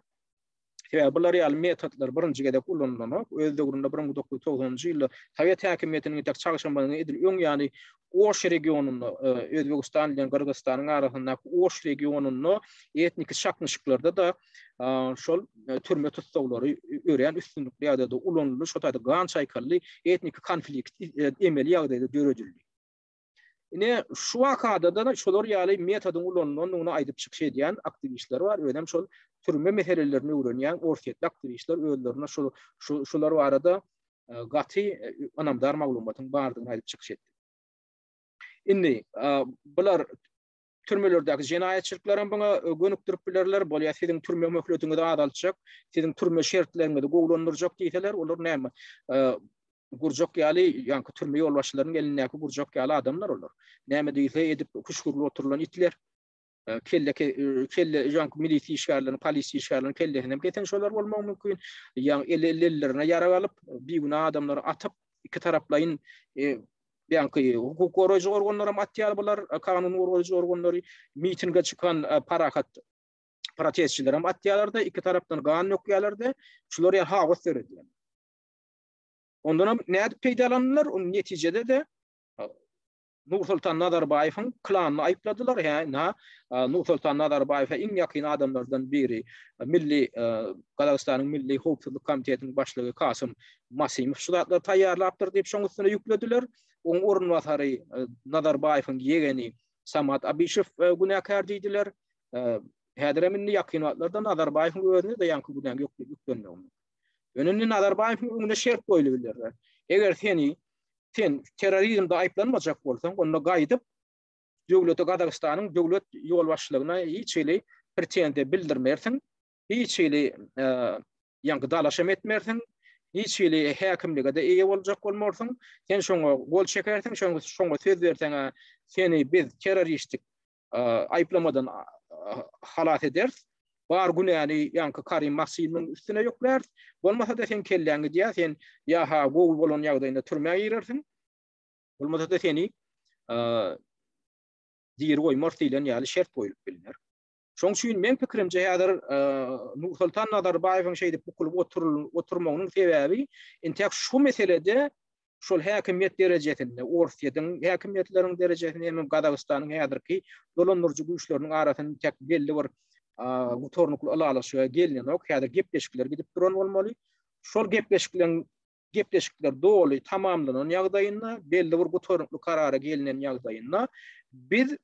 Sebäbi bular ýaly metodlar birinji gezek ulanylanok. Öz döwründe 1990-njy ýylda sowet häkimiýetiniň entek çagşamagynyň edil öň ýany Oş regionynda, e, Özbegistan bilen Gyrgyzystanyň arasyndaky Oş regionynda etniki çaknyşyklarda-da e, şol e, türme tussaglary örän üstünlikli ýagdaýda ulanyldy, şo taýda gan çaýkaldy, etniki konflikt emeli ýagdaýda döredildi. Ine, şu wakada-da şolar ýaly metodyň ulanylandygyny aýdyp çykyş edýän aktiwistler bar. Özem şol türme meselelerini öwrenýän orsýetli aktiwistler özlerine şu şu şular barada e, gaty e, ynamdar maglumatyň bardygyny aýdyp çykyş etdi. Indi e, bular türmelerdäki jenaýatçylyklaram buňa gönükdirip bilerler. Bolýa siziň türme möhletiňizi azaltjak, siziň türme şertleriňizi gowulandyrjak diýseler, olar näme? Gurjak ýaly, ýaňky türme ýolbaşçylarynyň elindäki gurjak ýaly adamlar olar. Näme diýse edip küşgürlip oturylan itler. Kelle kelle ýaňky milisiýa işgärleriniň, polisiýa işgärleriniň kellesini hem kesen şolar bolmagy mümkin. Ýaňy ellerine ýarag alyp, bigünä adamlary atyp, iki taraplaýyn Ýaňky hukuk goraýjy organlaram atýar bular, kanun goraýjy organlary mitinge çykan parahat protestçilerem atýarlar-da, iki tarapdan gan dökýärler-de, şular ýaly haos döredýär. Ondanam nädip peýdalandylar? Onuň netijede-de Nursultan Nazarbaýewiň klanyny aýypladylar. Hä, ynha, Nursultan Nazarbaýewe iň ýakyn adamlardan biri, milli Gazagystanyň Milli howpsuzlyk komitetiniň başlygy Kasym Masimow şu zatlary taýýarlapdyr diýip, şoň üstüne ýüklediler. Oň orunbasary Nazarbaýewiň ýegeni Samat Abişew günäkär diýdiler. Häzirem indi ýakyn wagtlarda Nazarbaýewiň özüne-de ýaňky günäň ýüklenmegi mümkin. Ýöne indi Nazarbaýewiň öňüne şert goýulyp bilerler. Eger seni sen terrorizmde aýyplanmajak bolsaň, onda gaýdyp döwlete Gazagystanyň döwlet ýolbaşçylygyna hiç hili pretenziýa bildirmersiň, hiç hili e, ýaňky dalaşam etmersiň, hiç hili häkimlige-de eýe boljak bolmarsyň. Sen şoňa gol çekersiň, şoňa şoňa söz berseň, seni biz terroristik aýyplamadan halas ederis. Bar günäni ýaňky Karim Maksymyň üstüne ýükläris. Bolmasa-da seň kelläň gidýär, sen ýa-ha gowy bolan ýagdaýynda türmä girersiň, bolmasa-da seni diri goýmarys diýlen ýaly şert goýlup bilner. Şoň üçin meň pikirimçe häzir Nursultan Nazarbaýewiň şeýdip bukulyp oturmagynyň sebäbi entek şu meselede. Şol häkimiýet derejesinde, Orsýetiň häkimiýetleriniň derejesinde hem Gazagystanyň häzirki dolandyryjy güýçleriniň arasynda tek belli bir gutarnykly ylalaşyga gelinenok. Häzir gepleşikler gidip duran bolmaly. Şol gepleşikleriň gepleşikler doly tamamlanan ýagdaýynda, belli bir gutarnykly karara gelinen ýagdaýynda biz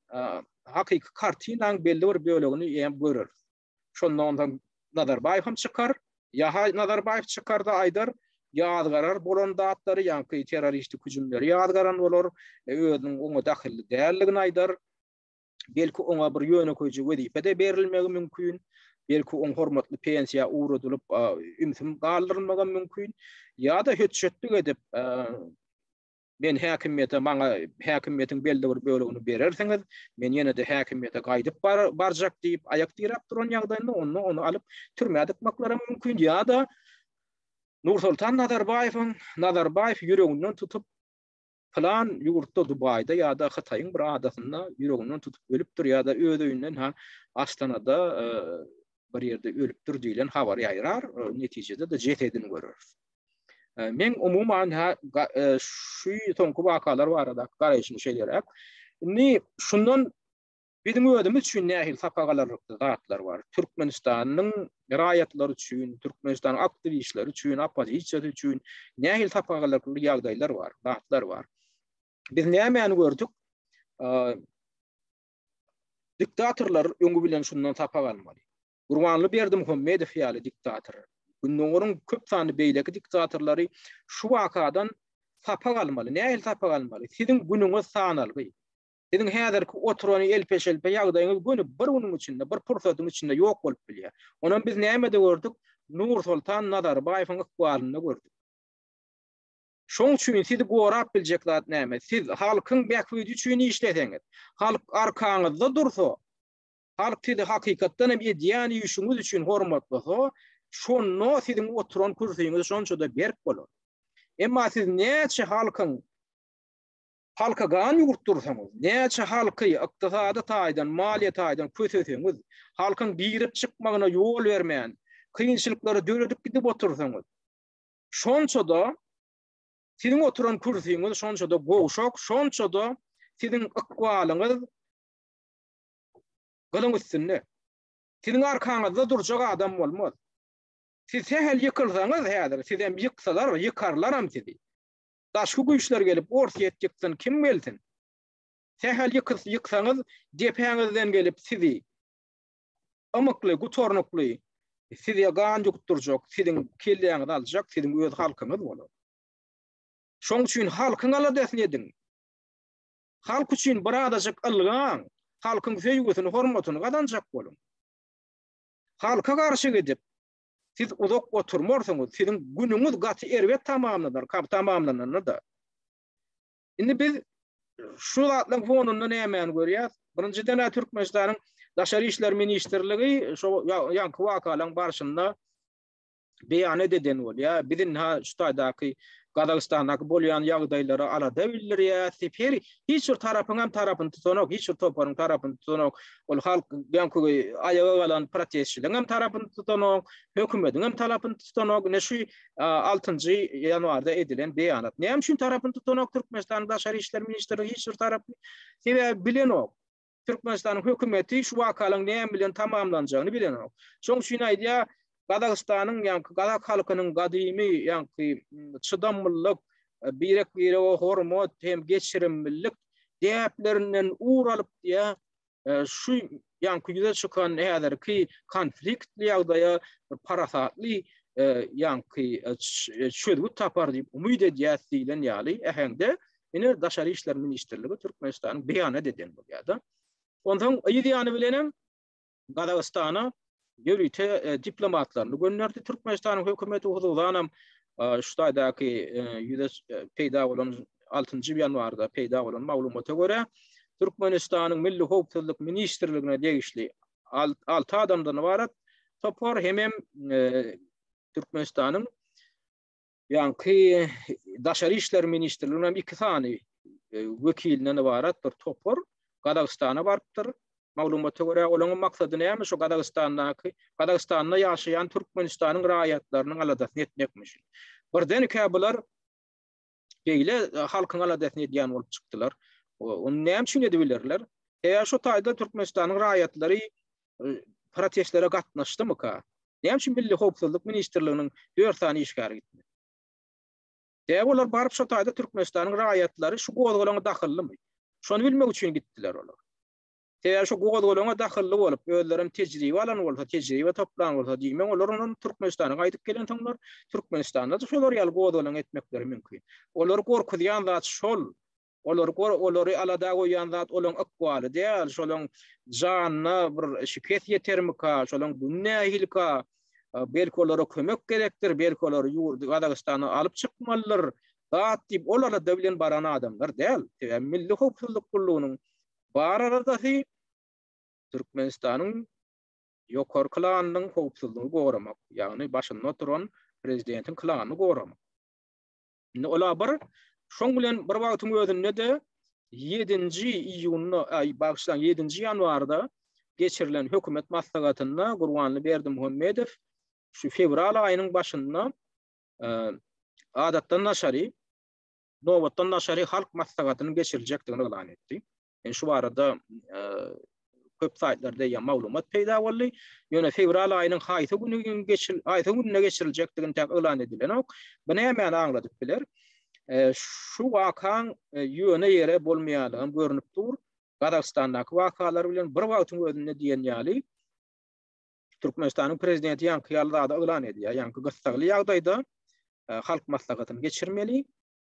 hakyky kartinanyň belli bir bölegini hem göreris. Şonda ondan Nazarbaýew hem çykar, ýa-ha Nazarbaýew çykar-da aýdar, ýazgarar bolan zatlary, ýaňky terroristik hüjümleri ýazgaran bolar, e, özüniň oňa dahylly däldigini aýdar. Belki oňa bir ýönekeýje wezipe-de berilmegi mümkin. Belki oň hormatly pensiýa ugradylyp, ümsüm galdyrylmagy mümkin. Ýa-da hötjetlik edip, Men häkimiýete maňa häkimiýetiň belli bir bölegini berersiňiz, men ýene-de häkimiýete gaýdyp bar, barjak diýip aýak diräp duran ýagdaýynda onda ony alyp türmä dykmaklaram mümkin ýa-da Nursoltan Nazarbaýewiň Nazarbaýew ýüreginden tutup pylan ýurtda Dubaýda ýa-da Hytaýyň bir adasynda ýüreginden tutup ölüpdir ýa-da öz öýünden ha Astanada e, bir ýerde ölüpdir diýlen habar ýaýrar, e, netijede-de jesedini göreris. Men umuman ha şu soňky wakalar barada garaýşym şeýleräk. Indi şundan biziň özümiz üçin nähili sapak alarlykly zatlar bar. Türkmenistanyň raýatlary üçin, Türkmenistanyň aktiwistleri üçin, oppozisiýasy üçin nähili sapak alarlykly ýagdaýlar bar, zatlar bar. Biz nämäni gördük? Diktatorlar öňi bilen şundan sapak almaly. Gurbanly Berdimuhamedow ýaly diktator, Gündogaryň köp sanly beýleki diktatorlary şu wakadan sapak almaly. Nähili sapak almaly? Siziň günüňiz sanalgy. Siziň häzirki oturan elpe-şelpe ýagdaýyňyz göni bir günüň içinde, bir pursatyň içinde ýok bolup bilýär. Onam biz nämede gördük? Nursoltan Nazarbaýewiň ykbalynda gördük. Şoň üçin sizi gorap biljek zat näme? Siz halkyň bähbidi üçin işleseňiz, halk arkaňyzda dursa, Halk sizi hakykatdan hem edýän işiňiz üçin hormatlasa, şonda siziň oturan kürsüňiz şonça-da berk bolar. Emma siz näçe halkyň halka gan ýugurtdyrsaňyz, näçe halky ykdysady taýdan, maliýe taýdan köseseňiz, halkyň girip-çykmagyna ýol bermän, kynçylyklary döredip gidip otursaňyz, şonça-da siziň oturan kürsüňiz şonça-da gowşak, şonça-da siziň ykbalyňyz Gylyň üstünde. Siziň arkaňyzda durjak adam bolmaz. Siz sähel ýykylsaňyz häzir, sizem ýyksalar, ýykarlaram sizi. Daşky güýçler gelip, Orsýet ýyksyn, kim gelsin? Sähel ýyksaňyz, depäňizden gelip sizi ymykly, gutarnykly size gan ýukdurjak, siziň kelläňizi aljak siziň öz halkyňyz bolar. Şoň üçin halkyň aladasyny ediň. Halk üçin birazajyk ylgaň, halkyň söýgüsini, hormatyny gazanjak boluň. Halka garşy gidip, siz uzak oturmarsyňyz, siziň günüňiz gaty erbet tamamlanar, tamamlananda-da. Indi biz şu zatlaryň fonunda nämäni görýäs? Birinjiden-ä Türkmenistanyň Daşary işler ministrligi şo ýaňky wakalaryň barşynda beýan eden bolýar. Biz indi şu taýdaky Gazagystandaky bolýan ýagdaýlara alada bildirýäs diýip, her hiç bir tarapyň hem tarapyny tutanok, hiç bir toparyň tarapyny tutanok. Ol halk ýaňky aýaga galan protestçileriň hem tarapyny tutanok, hökümetiň hem tarapyny tutanok. Ine şu 6-njy ýanwarda edilen beýanat. Näme üçin tarapyny tutanok Türkmenistanyň Daşary işler ministrligi hiç bir tarapyny? Sebäbi bilenok. Türkmenistanyň hökümeti şu wakalaryň näme bilen tamamlanjagyny bilenok. Şoň üçin aýdýar, Gazagystanyň ýaňky gazak halkynyň gadymy ýaňky çydamlylyk, birek-birege hormat hem geçirimlilik däplerinden ugur alyp diýýär, şu ýaňky ýüze çykan häzirki konfliktli ýagdaýa bir parasatly ýaňky çözgüt tapar diýip umyt edýäs diýlen ýaly äheňde Ine Daşary işler ministrligi Türkmenistanyň beýanat eden bolýar-da. Onsoň yz ýany bilenem Gazagystana ýörite e, diplomatlaryny gönderdi Türkmenistanyň hökümeti hususanam e, şu taýdaky e, ýüze peýda bolan 6-njy ýanwarda peýda bolan maglumata görä Türkmenistanyň Milli howpsuzlyk ministrligine degişli 6 adamdan ybarat topar hemem Türkmenistanyň Ýaňky Daşary işler ministrliginiň hem iki sany wekilinden ybarat bir topar Gazagystana barypdyr. Maglumata görä, olaryň maksady näme? Şu Gazagystandaky, Gazagystanda ýaşaýan Türkmenistanyň raýatlarynyň aladasyny etmekmiş. Birdenkä bular. Beýle halkyň aladasyny edýän bolup çykdylar. Ony näme üçin edibilerler? Eger şu taýda Türkmenistanyň raýatlary protestlere gatnaşdymyka? Näme üçin Milli howpsuzlyk ministrliginiň 4 sany işgäri gitmedi? Däp olar baryp şo taýda Türkmenistanyň raýatlary şu gozgalaňa dahyllymy? Şony bilmek üçin gitdiler olar. Sebäbi şu gozgalaňa dahylly bolup, özlerem tejribe alan bolsa, tejribe toplan bolsa, diýmek olar ondan Türkmenistana gaýdyp gelensoňlar, Türkmenistanda-da şolar ýaly gozgalaň etmekleri mümkin. Olary gorkuzýan zat şol. Olary olary alada goýýan zat olaň ykbaly däl, şolaň janyna bir şikes ýetermika, şolaň güni nähilika, belki olara kömek gerekdir, belki olary ýurdy Gazagystana alyp çykmalydyr, zat diýip ol alada bilen baran adamlar däl. Sebäbi Milli howpsuzlyk gullugynyň bar aladasy Türkmenistanyň ýokary klanynyň howpsuzlygyny goramak, ýagny başynda oturan prezidentiň klanyny goramak. Indi ola bir şoň bilen bir wagtyň özünde-de 7-nji iýunda, aý bagyşlaň 7-nji ýanwarda geçirilen hökümet maslahatynda Gurbanly Berdimuhamedow şu fewral aýynyň başynda adatdan daşary nobatdan daşary halk maslahatynyň geçiriljekdigini yglan etdi. Yani şu barada e, köp saýtlarda ýa maglumat peýda boldy. Ýöne fewral aýynyň haýsy güni geçir haýsy gününe geçiriljekdigini täk yglan edilenok. Bu nämäni aňladyp biler? E, şu wakaň e, ýöne ýere bolmaýanlygy görnüp dur. Gazagystandaky wakalar bilen bir wagtyň özünde diýen ýaly Türkmenistanyň prezidenti ýaňky ýaly zady yglan edýär. Ýaňky gyssagly ýagdaýda e, halk maslahatyny geçirmeli.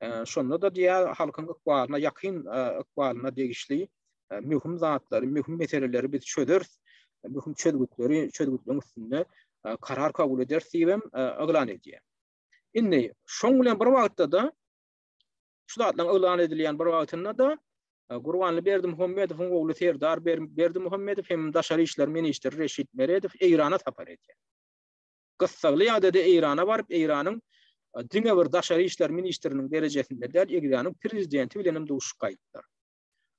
Şonda-da diýýär, halkyň ykbalyna ýakyn ykbalyna degişli möhüm zatlary, möhüm meseleleri biz çözeris, möhüm çözgütleri, çözgütleriň üstünde karar kabul ederis diýip hem yglan edýär. Indi şoň bilen bir wagtda-da şu zatlaryň yglan edilýän bir wagtynda-da Gurbanly Berdimuhamedowyň ogly Serdar Berdimuhamedow hem daşary işler ministri Reşit Meredow Eýrana sapar edýär. Gyssagly ýagdaýda Eýrana baryp, Eýranyň diňe bir daşary işler ministriniň derejesinde däl, Eýranyň prezidenti bilen hem duşuşyp gaýtdylar.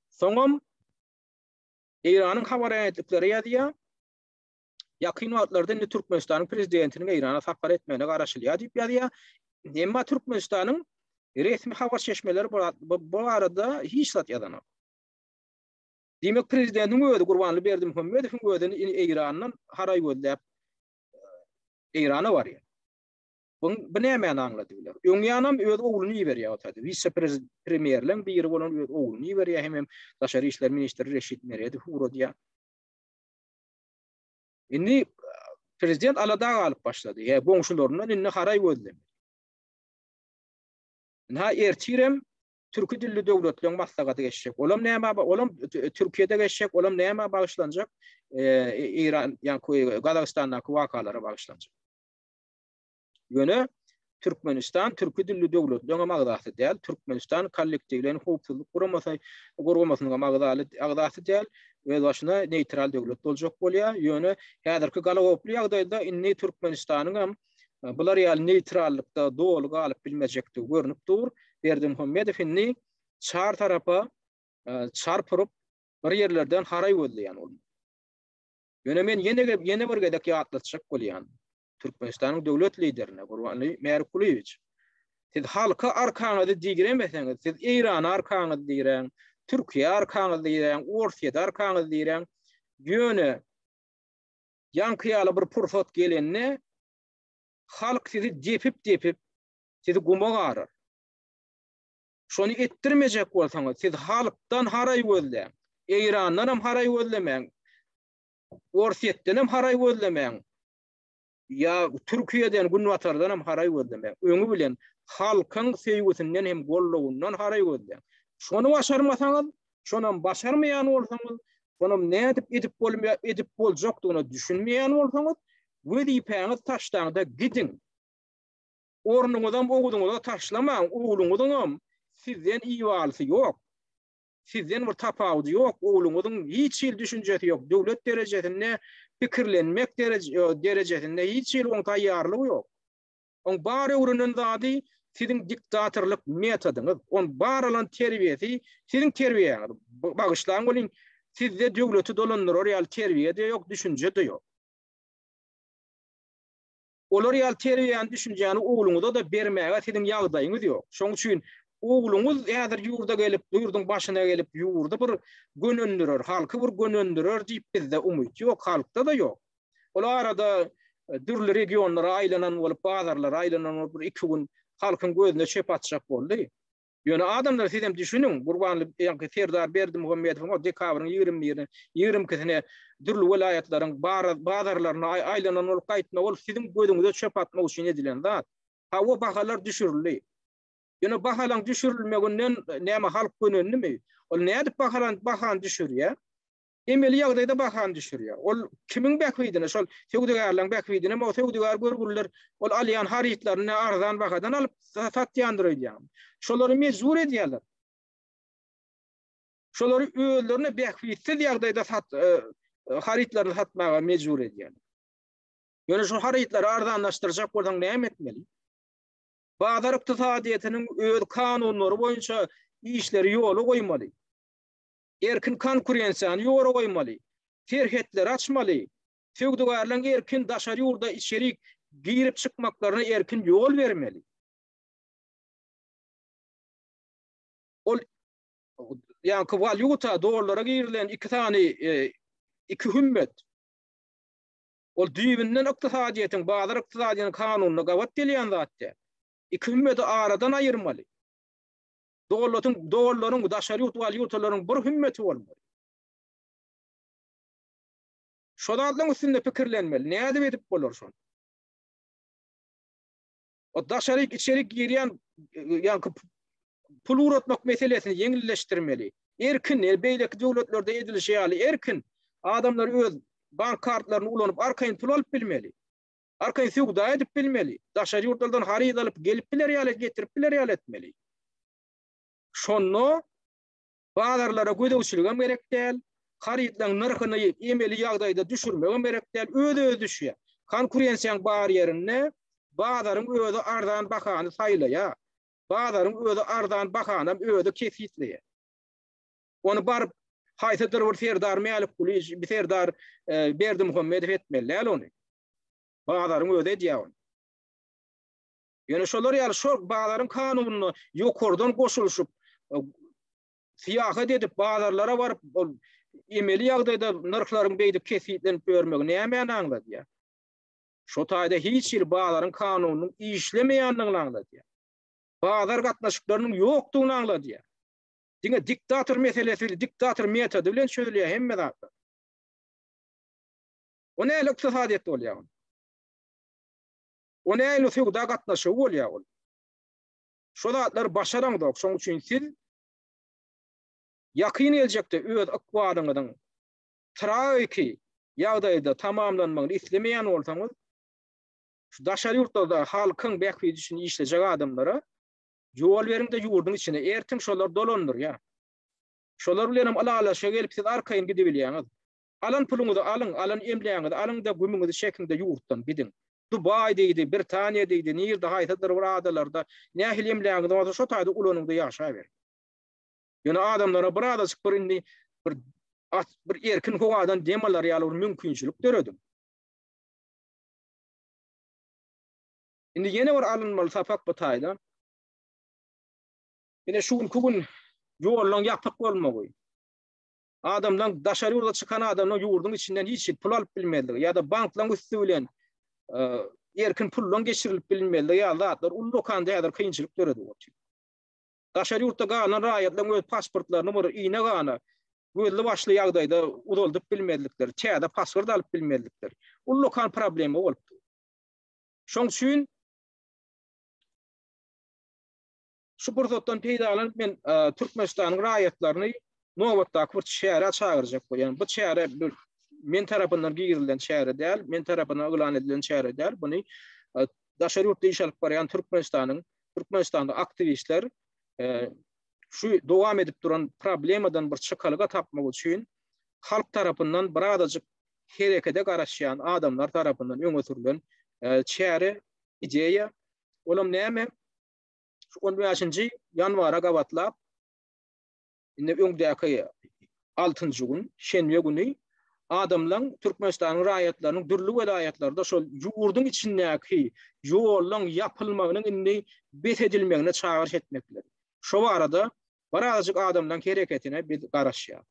Soňam Eýranyň habar agentlikleri ýazýar, ýakyn wagtlarda indi Türkmenistanyň prezidentiniň Eýrana sapar etmegine garaşylýar diýip ýazýar. Emma Türkmenistanyň resmi habar çeşmeleri bu barada hiç zat ýazanok. Diýmek, prezidentiň özi Gurbanly Berdimuhamedowyň özüni Eýrandan haraý gözläp Eýrana barýar. Bu, bu nämäni aňlady biler? Öň ýanam öz ogluny iberýär o taýda. Wise-premýerleň biri bolan öz ogluny iberýär, hemem daşary işler ministri Reşit Meredow ugradýar. Indi prezident alada galyp başlady. Ýa goňşularyndan indi haraý gözlemeli. Ynha ertirem türki dilli döwletleriň maslahaty geçjek. Olam näme, olam Türkiýede geçjek, olam näme bagyşlanjak? Eýran, ýa Gazagystandaky wakalara bagyşlanjak. Ýöne Türkmenistan türki dilli döwletleriň hem agzasy däl. Türkmenistan kollektiwleýin howpsuzlyk guramasy guramasynyň hem agzaly agzasy däl. Özbaşyna neýtral döwlet boljak bolýar. Ýöne häzirki galagoply ýagdaýda indi Türkmenistanyň hem Bular ýaly neýtrallykda doly galyp bilmejekdigi görnüp dur. Berdimuhamedow indi çar tarapa çarp urup, bir ýerlerden haraý gözleýän bolmaly. Ýöne men ýene ýene bir gezek ýatlatjak bolýan. Türkmenistanyň döwlet liderine Gurbanguly Mälikgulyýewiç, siz halka arkaňyzy diremeseňiz, siz Eýrana arkaňyzy diräň, Türkiýä arkaňyzy diräň, Orsýete arkaňyzy diräň, ýöne Ýaňky ýaly bir pursat gelende, halk sizi depip-depip, sizi guma garar. Şony etdirmejek bolsaňyz, siz halkdan haraý gözläň. Eýrandan hem haraý gözlemäň. Orsýetden hem haraý gözlemäň. Ýa Türkiýeden, Günbatardan hem haraý gözlemäň. Öňi bilen halkyň söýgüsinden hem gollawyndan haraý gözläň. Şony başarmasaňyz, şonam başarmaýan bolsaňyz, şonam nädip edip bolmaýar, edip boljakdygyna düşünmeýän bolsaňyz, wezipäňiz taşlaňda gidiň. Ornuňyzam ogluňyza taşlamaň, ogluňyzyňam sizden ibalysy ýok. Sizden bir tapawudy ýok, ogluňyzyň hiç hili düşünjesi ýok, döwlet derejesinde pikirlenmek derejesinde hiç hili oň taýýarlygy ýok. Oň bar öwrenen zady siziň diktatorlyk metodyňyz, on bar alan terbiýesi siziň terbiýäňiz. Bagyşlaň welin, sizde döwleti dolandyrar ýaly terbiýe-de ýok, düşünje-de ýok. Olar ýaly terbiýäni, düşünjäni ogluňyza-da bermäge siziň ýagdaýyňyz ýok. Şoň üçin. Ogluňyz häzir ýurda gelip, ýurduň başyna gelip, ýurdy bir gönendirer, halky bir gönendirer diýip bizde umyt ýok, halkda-da ýok. Ol arada dürli regionlara aýlanan bolup, bazarlara aýlanan bolup bir iki gün halkyň gözüne çöp atjak boldy. Ýöne adamlar sizem düşüniň, Gurbanly ýaňky Serdar Berdimuhamedowyň o dekabryň 21-ine, 22-sine dürli welaýatlaryň bazarlaryna aýlanan bolup gaýtmagy ol siziň gözüňize çöp atmak üçin edilen zat. Hawa bahalar düşürildi. Ýöne bahalaň düşürilmeginden näme halk gönendimi? Ol nädip bahalan bahany düşürýär? Emeli ýagdaýda bahany düşürýär. Ol kimiň bähbidine? Şol söwdagärleň bähbidine o söwdagär görgüliler ol alýan harytlaryny arzan bahadan alyp satýandyr öýdýän. Şolary mejbur edýärler. Şolary özlerine bähbitsiz ýagdaýda sat e, harytlaryny satmaga mejbur edýärler. Ýöne şu harytlary arzanlaşdyrjak bolsaň näme etmeli? Bazar ykdysadyýetiniň öz kanunlary boýunça işleri ýola goýmaly. Erkin konkurensiýany ýola goýmaly. Serhetleri açmaly. Söwdagärleň erkin daşary ýurda içerik girip çykmaklaryna erkin ýol bermeli. Ol ýaňky walýuta dollara girilen iki sany e, iki hümmet. Ol düýbünden ykdysadyýetiň, bazar ykdysadyýetiniň kanunyna gabat gelýän zat däl. Iki hümmeti aradan aýyrmaly. Dollatyň, dollaryň, daşary ýurt walýutalaryň bir hümmeti bolmaly. Şo zatlaryň üstünde pikirlenmeli. Nädip edip bolar şony? O daşaryk içerik girýän ýaňky pul ugratmak meselesini ýeňilleşdirmeli. Erkin, beýleki döwletlerde edilişi ýaly erkin adamlar öz bank kartlaryny ulanyp arkaýyn pul alyp bilmeli. Arkaýyn söwda edip bilmeli. Daşary ýurtlardan haryt alyp gelip biler ýaly, getirip biler ýaly etmeli. Şonda Bazarlara gözegçiligem gerek däl, harytlaryň nyrhyny emeli ýagdaýda düşürmegem gerek däl, öz-özi düşýär. Konkurensiýaň bar ýerinde bazaryň özi arzan bahany saýlaýar. Bazaryň özi arzan bahanam özi kesgitleýär. Ony baryp haýsydyr bir Serdar Mälikgulyýew, Serdar e, Berdimuhamedow etmeli däl ony. Bazaryň özi edýär ony. Ýöne şolar ýaly şol bazaryň kanunyna ýokardan goşulyşyp, e, syýahat edip bazarlara baryp ol emeli ýagdaýda nyrhlaryň beýdip kesgitlenip ýörmegi nämäni aňladýar? Şo taýda hiç hili bazaryň kanunynyň işlemeýändigini aňladýar. Bazar gatnaşyklarynyň ýokdugyny aňladýar. Diňe diktator meselesi, diktator metody bilen çözülýär hemme zatlar. O nähili ykdysadyýet bolýar? O nähili söwda gatnaşygy bolýar ol? Şo zatlary başaraňzok, şoň üçin siz ýakyn geljekde öz ykbalyňyzyň tragiki ýagdaýda tamamlanmagyny islemeýän bolsaňyz, şu daşary ýurtlarda halkyň bähbidi üçin işlejek adamlara ýol beriň-de ýurduň içine ertiň, şolar dolandyrýar. Şolar bilenem ylalaşyga gelip siz arkaýyn gidibilýäňiz. Alan puluňyzy alyň, alan emlägiňizi alyň-da, gümüňizi çekiň-de ýurtdan gidiň. Dubaý diýdi, Britaniýa diýdi, nirde haýsydyr bir adalarda nähili emlägiňiz bolsa şo taýda ulanyň-da ýaşaberiň. Ýöne adamlara bir azajyk bir indi bir bir erkin howadan dem alar ýaly bir mümkinçilik dörediň. Indi ýene bir alynmaly sapak bu taýda. Ine şu günki gün ýollaryň ýapyk bolmagy, Adamlaň daşary ýurda çykan adamlaň ýurduň içinden hiç hili pul alyp bilmezligi ýa-da banklaň üsti bilen erkin pullaň geçirilip bilinmezligi ýaly zatlar ullakan häzir kynçylyk döredip otyr. Daşary ýurtda galan raýatlaryň öz pasportlaryny bir iýne-gana gözli başly ýagdaýda uzaldyp bilmezlikleri, täze pasport alyp bilmezlikleri ullakan problema bolup dur. Şoň üçin Şu pursatdan peýdalanyp men Türkmenistanyň raýatlaryny nobatdaky bir çärä çagyrjak bolýan. Bu çäre bir men tarapyndan girizilen çäre däl, men tarapyndan yglan edilen çäre däl. Muny daşary ýurtda iş alyp barýan Türkmenistanyň Türkmenistanda aktiwistler şu dowam edip duran problemadan bir çykalga tapmak üçin halk tarapyndan birazajyk herekete garaşýan adamlar tarapyndan öňe sürlen çäre, ideýa. Olam näme? Şu on bäşinji ýanwara gabatlap, indi öňdäki altynjy gün, şenbe güni adamlaň, Türkmenistanyň raýatlarynyň dürli welaýatlarda şol ýurduň içindäki ýollaň ýapylmagynyň indi bes edilmegine çagyryş etmekleri. Şo barada birazajyk adamlaryň hereketine biz garaşýarys.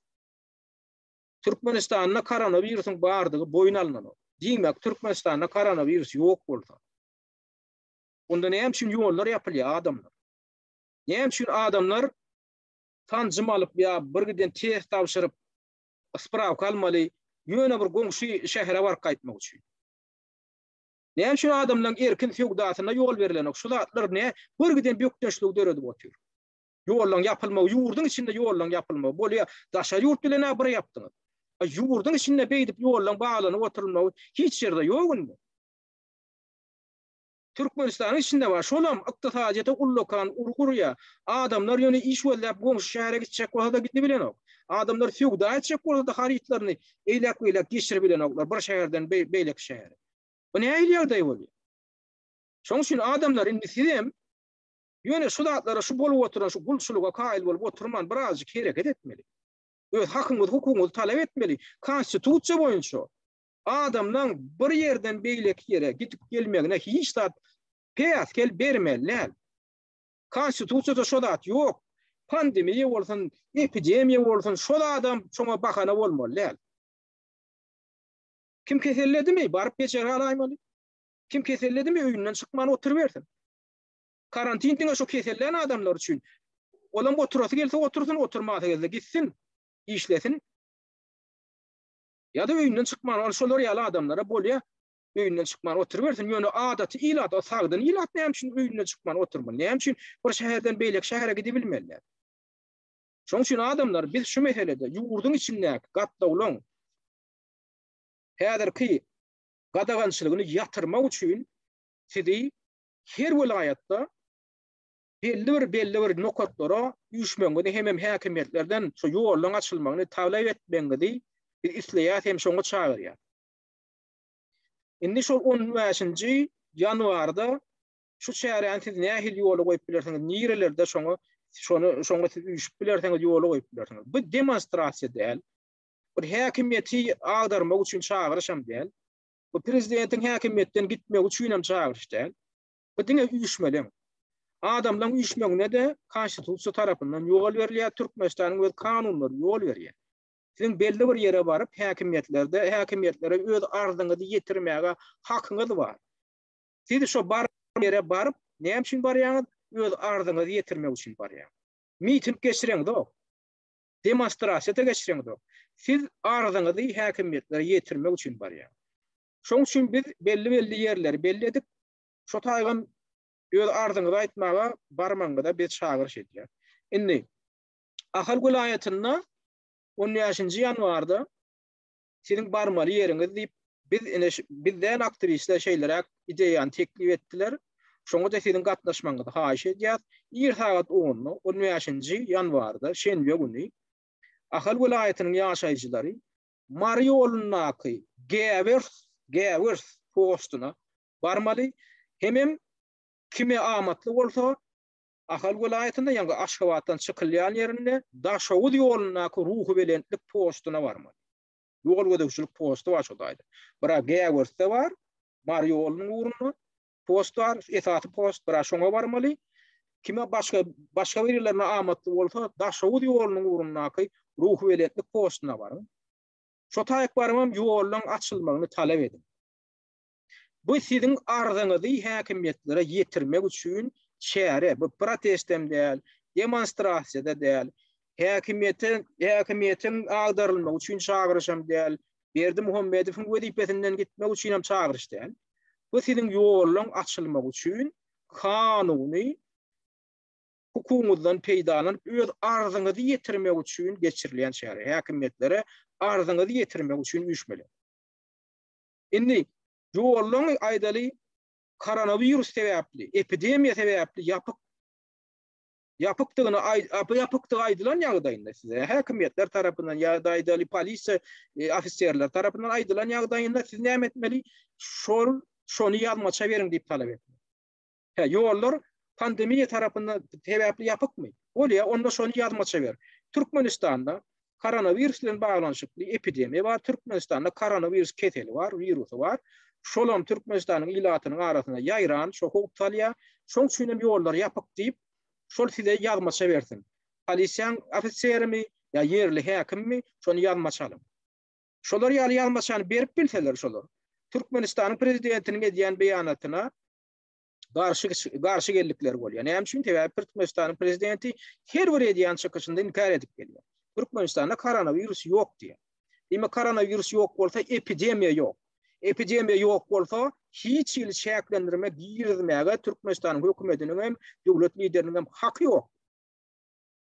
Türkmenistanda koronawirusyň bardygy boýun alnanok. Diýmek, Türkmenistanda koronawirus ýok bolsa, onda näme üçin ýollar ýapylýar adamlar? Näme üçin adamlar sanjym alyp ýa bir giden test tabşyryp, sprawka almaly, ýöne bir goňşy şähere baryp gaýtmak üçin? Näme üçin adamlaryň erkin söwdasyna ýol berlenok? Şu zatlar ne bir giden bökdençligi döredip otyr. Ýollaryň ýapylmagy, ýurduň içinde ýollaryň ýapylmagy bolýar. Daşary ýurt bilen-ä bir ýapdyňyz. A ýurduň içinde beýdip ýollaryň baglanyp oturylmagy hiç ýerde ýok indi. Türkmenistanyň içinde bar. Şolam ykdysadyýete ullakan urgy urýar. Adamlar ýöne iş gözläp goňşy şähere gitjek bolsa-da gidibilenok. Adamlar söwda etjek bolsa-da harytlaryny eýläk-beýläk geçiribilenoklar bir şäherden beýleki şähere. Bu nähili ýagdaý bolýar? Şonuň üçin adamlar indi sizem ýöne şu zatlara şu bolup oturan şu gulçulyga kaýyl bolup oturman birazjyk hereket etmeli. Öz hakyňyzy hukugyňyzy talap etmeli. Konstitusiýa boýunça adamlaň bir ýerden beýleki ýere gidip gelmegine hiç zat päsgel bermeli däl. Konstitusiýada şo zat ýok. Pandemiýa bolsun, epidemiýa bolsun, şol adam şoňa bahana bolmaly däl. Kim keselledimi, baryp bejergi alaýmaly. Kim keselledimi, öýünden çykman oturybersin. Karantin diňe şo kesellän adamlar üçin. Olam oturasy gelse otursyn, oturmasy gelse gitsin, işlesin. Ýa-da öýünden çykman, ol şolar ýaly adamlara bolýar, öýünden çykman oturybersin. Ýöne adaty ilat, o sagdyn ilat näme üçin öýünden çykman oturmaly? Näme üçin bir şäherden beýleki şähere gidibilmeliler? Şonuň üçin adamlar biz şu meselede ýurduň içindäki gatnawlaryň häzirki gadagançylygyny ýatyrmak üçin sizi her welaýatda belli bir belli bir nokatlara üýşmegiňizi hemem häkimiýetlerden şu ýollaryň açylmagyny talap etmegiňizi biz isleýäs hem şoňa çagyrýas. Indi şol on bäşinji ýanwarda şu çäräni siz nähili ýola goýup bilersiňiz, nirelerde şoňa şony şoňa siz üýşüp bilersiňiz, ýola goýup bilersiňiz. Bu demonstrasiýa däl. Bir häkimiýeti agdarmak üçin çagyryşam däl. Bu prezidentiň häkimiýetden gitmegi üçin hem çagyryş däl. Bu diňe üýşmeleň. Adamlaryň üýşmegine-de Konstitusiýa tarapyndan ýol berilýär, Türkmenistanyň öz kanunlary ýol berýär. Siziň belli bir ýere baryp, häkimiýetlerde, häkimiýetlere öz arzyňyzy ýetirmäge hakyňyz bar. Siz şo bar ýere baryp, näme üçin barýaňyz? Öz arzyňyzy ýetirmek üçin barýaňyz. Miting geçireňzok. Demonstrasiýa-da geçireňzok. Siz arzyňyzy häkimiýetlere ýetirmek üçin barýaňyz. Şoň üçin biz belli-belli ýerleri belledik. Şo taýgam öz arzyňyzy aýtmaga barmagyňyza biz çagyryş edýäris. Indi Ahal welaýatynda on bäşinji ýanwarda siziň barmaly ýeriňiz diýip, biz ine bizden aktiwistler şeýleräk ideýany teklip etdiler. Şoňa-da siziň gatnaşmagyňyzy haýyş edýäris. Ir sagat onda, on bäşinji ýanwarda, şenbe güni Ahal welaýatynyň ýaşaýjylary Mary ýolundaky Gäwers, Gäwers postuna barmaly. Hemem kime amatly bolsa, Ahal welaýatynda, ýagny Aşgabatdan çykylýan ýerinde Daşoguz ýolundaky Ruhubelentlik postuna barmaly. Ýol gözegçilik posty bar şo taýda. Bir-ä Gäwersde bar, Mary ýolunyň ugrunda post bar, esasy post, bir-ä şoňa barmaly. Kime başga başga birilerine amatly bolsa, Daşoguz ýolunyň ugrundaky Ruhubelentlik postuna baryň. Şo taýyk barybam ýoluň açylmagyny talap ediň. Bu siziň arzyňyzy häkimiýetlere ýetirmek üçin çäre. Bu protestem däl, demonstrasiýa-da däl, häkimiýete häkimiýetiň agdarylmagy üçin çagyryşam däl, Berdimuhamedowyň wezipesinden gitmek üçin hem çagyryş däl. Bu siziň ýoluň açylmagy üçin kanuny hukugyňyzdan peýdalanyp öz arzyňyzy ýetirmek üçin geçirilýän çäre. Häkimiýetlere arzyňyzy ýetirmek üçin üýşmeli. Indi ýollaň aýdaly koronawirus sebäpli, epidemiýa sebäpli ýapyk ýapykdygyny ýapykdygy aýdylan ýagdaýynda size häkimiýetler tarapyndan ýa-da aýdaly polisiýa e, ofiserler tarapyndan aýdylan ýagdaýynda siz näme etmeli? Şol şony ýazmaça beriň diýip talap etmeli. Hä, ýollar pandemiýa tarapyndan sebäpli ýapykmy? Bolýa, onda şony ýazmaça ber. Türkmenistanda koronawirus bilen baglanyşykly epidemiýa bar, Türkmenistanda koronawirus keseli bar, wirusy bar. Şolam Türkmenistanyň ilatynyň arasynda ýaýran, şo howp salýar. Şoň üçin hem ýollar ýapyk diýip, Şol size ýazmaça bersin. Polisiýaň ofiserimi ýa ýerli häkimmi, şony ýazmaça alyň. Şolar ýaly ýazmaçany berip bilseler şolar, Türkmenistanyň prezidentiniň edýän beýanatyna garşy garşy geldikleri bolýar. Näme üçin? Sebäbi Türkmenistanyň prezidenti her bir edýän çykyşynda inkär edip gelýär. Türkmenistanda koronawirus ýok diýýär. Diýmek, koronawirus ýok bolsa, epidemiýa ýok. Epidemiýa ýok bolsa, hiç hili çäklendirme girizmäge Türkmenistanyň hökümetiniň hem, döwlet lideriniň hem haky ýok.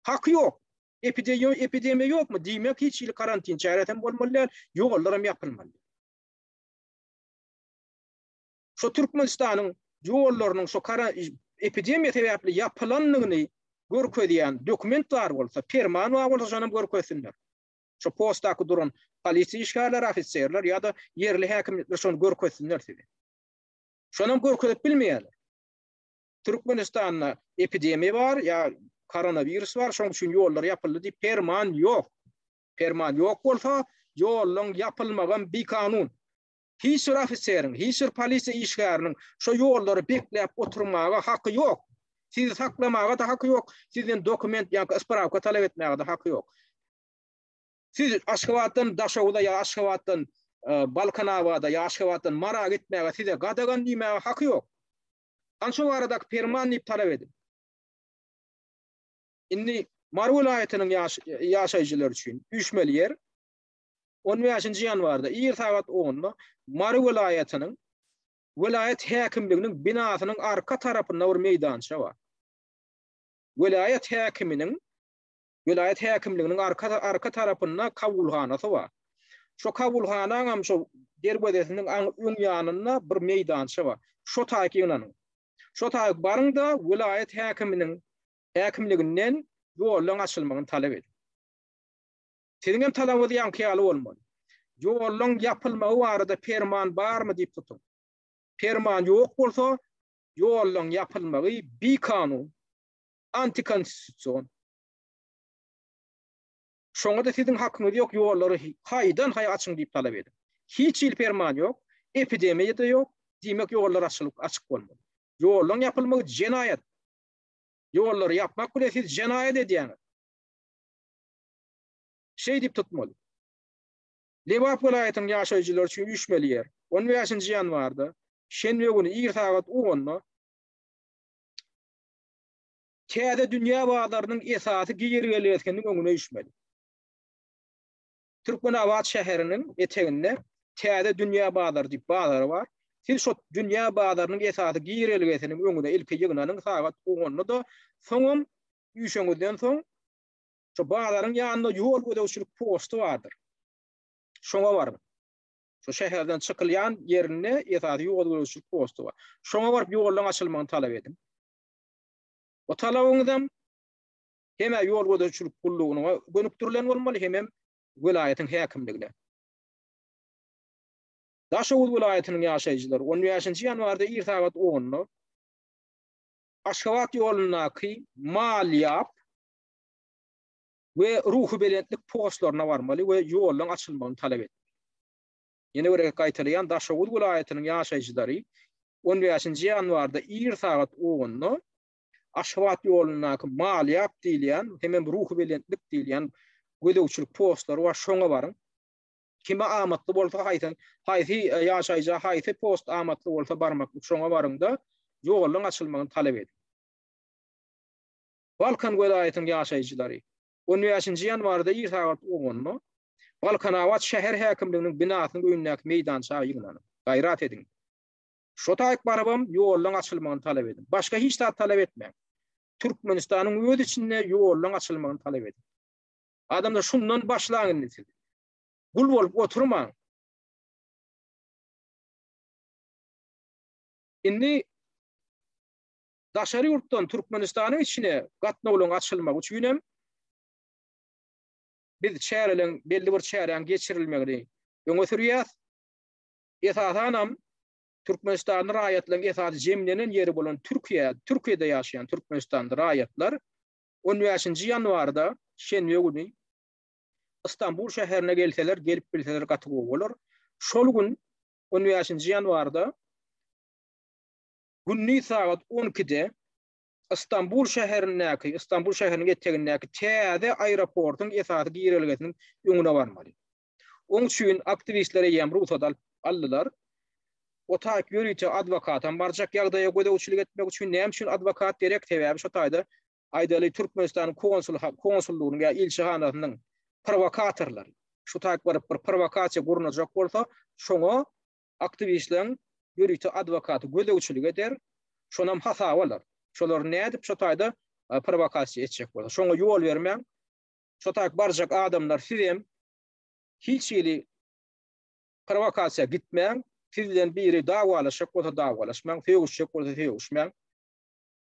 Haky ýok. Epidemiýa epidemiýa ýokmy? Diýmek, hiç hili karantin çäresi hem bolmaly däl, ýollar hem ýapylmaly. Şo Türkmenistanyň ýollarynyň şo epidemiýa sebäpli ýapylandygyny görkezýän dokument bar bolsa, perman bar bolsa şonam görkezsinler. Şo postdaky duran polisiýa işgärleri, ofiserler ýa-da ýerli häkimlikler şony görkezsinler size. Şonam görkezip bilmeýärler. Türkmenistanda epidemiýa bar ýa koronawirus bar, şonuň üçin ýollar ýapyldy diýip perman ýok. Perman ýok bolsa, ýollaryň ýapylmagam bikanun. Hiç bir ofiseriň, hiç bir polisiýa işgäriniň şo ýollary bekläp oturmaga haky ýok. Sizi saklamaga-da haky ýok, sizden dokument ýa sprawka talap etmäge-de haky ýok. Siz Aşgabatdan Daşoguza ýa Aşgabatdan Balkanabada ýa Aşgabatdan Mara gitmäge size gadagan diýmäge haky ýok. Hany şo baradaky perman diýip talap ediň. Indi Mary welaýatynyň ýaşaýjylary üçin üýşmeli ýer On bäşinji ýanwarda ir sagat onda Mary welaýatynyň welaýat häkimliginiň binasynyň arka tarapynda bir meýdança bar. Welaýat häkiminiň welaýat häkimliginiň arka arka tarapynda kabulhanasy bar. Şo kabulhanaňam şo derwezesiniň öň ýanynda bir meýdança bar. Şo taýyk ýygnanyň. Şo taýyk baryň-da welaýat häkiminiň häkimliginden ýollaň açylmagyny talap ediň. Siziň hem talabyňyz ýaňky ýaly bolmaly. Ýollaň ýapylmagy barada perman barmy diýip tutuň. Perman ýok bolsa, ýollaň ýapylmagy bikanun, antikonstitusion. Şoňa-da siziň hakyňyz ýok, ýollary haýdan-haý açyň diýip talap ediň. Hiç hili perman ýok, epidemiýa-da ýok, diýmek ýollar açylyp açyk bolmaly. Ýollaň ýapylmagy jenaýat. Ýollary ýapmak bilen siz jenaýat edýäňiz. Şeýdip tutmaly. Lebap welaýatynyň ýaşaýjylary üçin üýşmeli ýer. On bäşinji ýanwarda, şenbe güni ir sagat onda Täze dünýä bazarynyň esasy girelgesiniň öňüne üýşmeli. Türkmenabat şäheriniň eteginde Täze dünýä bazary diýip bazar bar. Siz şo dünýä bazarynyň esasy girelgesiniň öňüne ilki ýygnanyň sagat onda-da, soňam üýşeňizden soň Şo bazaryň ýanynda ýol gözegçilik posty bardyr. Şoňa baryň. Şo şäherden çykylýan ýerinde esasy ýol gözegçilik posty bar. Şoňa baryp ýollaryň açylmagyny talap ediň. O talabyňyzam hem-ä ýol gözegçilik gullugyna gönükdirilen bolmaly, hemem welaýatyň häkimligine. Daşoguz welaýatynyň ýaşaýjylary on bäşinji ýanwarda ir sagat onda Aşgabat ýolundaky Malýap we Ruhubelentlik postlaryna barmaly we ýollaryň açylmagyny talap etmeli. Ýene bir gezek gaýtalaýan, Daşoguz welaýatynyň ýaşaýjylary on bäşinji ýanwarda ir sagat onda Aşgabat ýolundaky Malýap diýilýän hemem Ruhubelentlik diýilýän gözegçilik postlary bar, şoňa baryň. Kime amatly bolsa haýsy haýsy ýaşaýja haýsy post amatly bolsa barmaklyk şoňa baryňda ýollaryň açylmagyny talap ediň. Balkan welaýatynyň ýaşaýjylary on bäşinji ýanwarda ir sagat onda Balkanabat şäher häkimliginiň binasynyň öňündäki meýdança ýygnanyň. Gaýrat ediň. Şo taýyk barybam ýollaryň açylmagyny talap ediň. Başga hiç zat talap etmäň. Türkmenistanyň öz içinde ýollaryň açylmagyny talap ediň. Adamlar şundan başlaň indi siz. Gul bolup oturmaň. Indi daşary ýurtdan Türkmenistanyň içine gatnawlaryň açylmagy üçin hem biz çäreleň belli bir çäräň geçirilmegini öňe sürýäs. Esasanam Türkmenistanly raýatlaryň esasy jemlenen ýeri bolan Türkiýe, Türkiýede ýaşaýan türkmenistanly raýatlar on bäşinji ýanwarda şenbe güni Istanbul şäherine gelseler, gelip bilseler gaty gowy bolar. Şol gün on bäşinji ýanwarda gündiz sagat on ikide. Istanbul şäherindäki, Istanbul şäheriniň etegindäki täze aeroportuň esasy girelgesiniň öňüne barmaly. Oň üçin aktiwistler eýýäm rugsat alyp aldylar. O taýyk ýörite adwokatam barjak ýagdaýa gözegçilik etmek üçin. Näme üçin adwokat gerek? Sebäbi şo taýda aýdaly Türkmenistanyň konsul konsullygynyň ýa ilçihanasynyň prowokatorlary şu taýyk baryp bir prowokasiýa gurnajak bolsa, şoňa aktiwistleriň ýörite adwokaty gözegçilik eder, şonam hasaba alar. Şolar nädip şo taýda prowokasiýa etjek bolsa, şoňa ýol bermäň. Şo taýyk barjak adamlar sizem hiç hili prowokasiýa gitmäň, siz bilen biri dawalaşjak bolsa dawalaşmaň, sögüşjek bolsa sögüşmäň.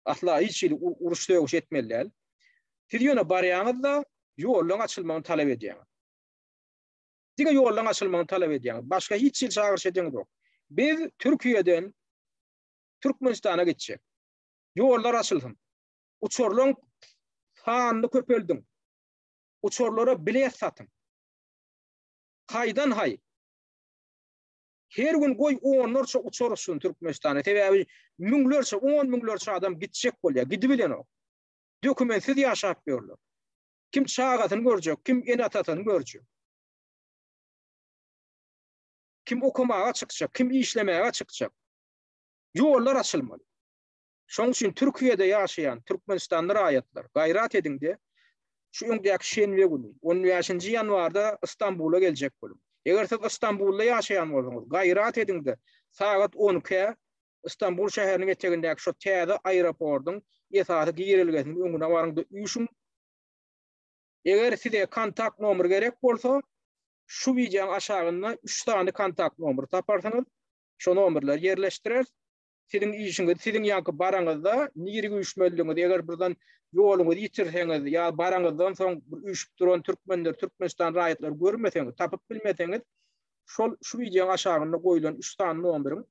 Asla hiç hili uruş sögüş etmeli däl. Siz ýöne barýaňyz-da, ýollaň açylmagyny talap edýäňiz. Diňe ýollaň açylmagyny talap edýäňiz. Başga hiç hili çagyryş edeňizok. Biz Türkiýeden Türkmenistana gitjek. Ýollar açylsyn. Uçarlaň sanyny köpeldiň. Uçarlara bilet satyň. Haýdan haý. Her gün goý onlarça uçar uçsun Türkmenistana. Sebäbi müňlerçe, on müňlerçe adam gitjek bolýar, gidibilenok. Dokumentsiz ýaşap ýörler. Kim çagasyny görjek, kim ene-atasyny görjek. Kim okamaga çykjak, kim işlemäge çykjak. Ýollar açylmaly. Şonuň üçin Türkiýede ýaşaýan türkmenistanly raýatlar, gaýrat ediň-de, şu öňdäki şenbe güni, on bäşinji ýanwarda Istanbula geljek boluň. Eger siz Istanbulda ýaşaýan bolsaňyz, gaýrat ediň-de, sagat on ikä Istanbul şäheriniň etegindäki şo täze aeroportyň esasy girelgesiniň öňüne baryň-da üýşüň. Eger size kontakt nomer gerek bolsa, şu wideoň aşagynda üç sany kontakt nomeri taparsyňyz. Şo nomerleri ýerleşdireris. Siziň işiňiz, siziň ýaňky baraňyzda nirik üýşmelidigiňiz, eger birden ýoluňyzy ýitirseňiz ýa baraňyzdan soň bir üýşüp duran türkmenleri, Türkmenistan raýatlary görmeseňiz, tapyp bilmeseňiz, şol şu wideoň aşagynda goýlan üç sany nomeriň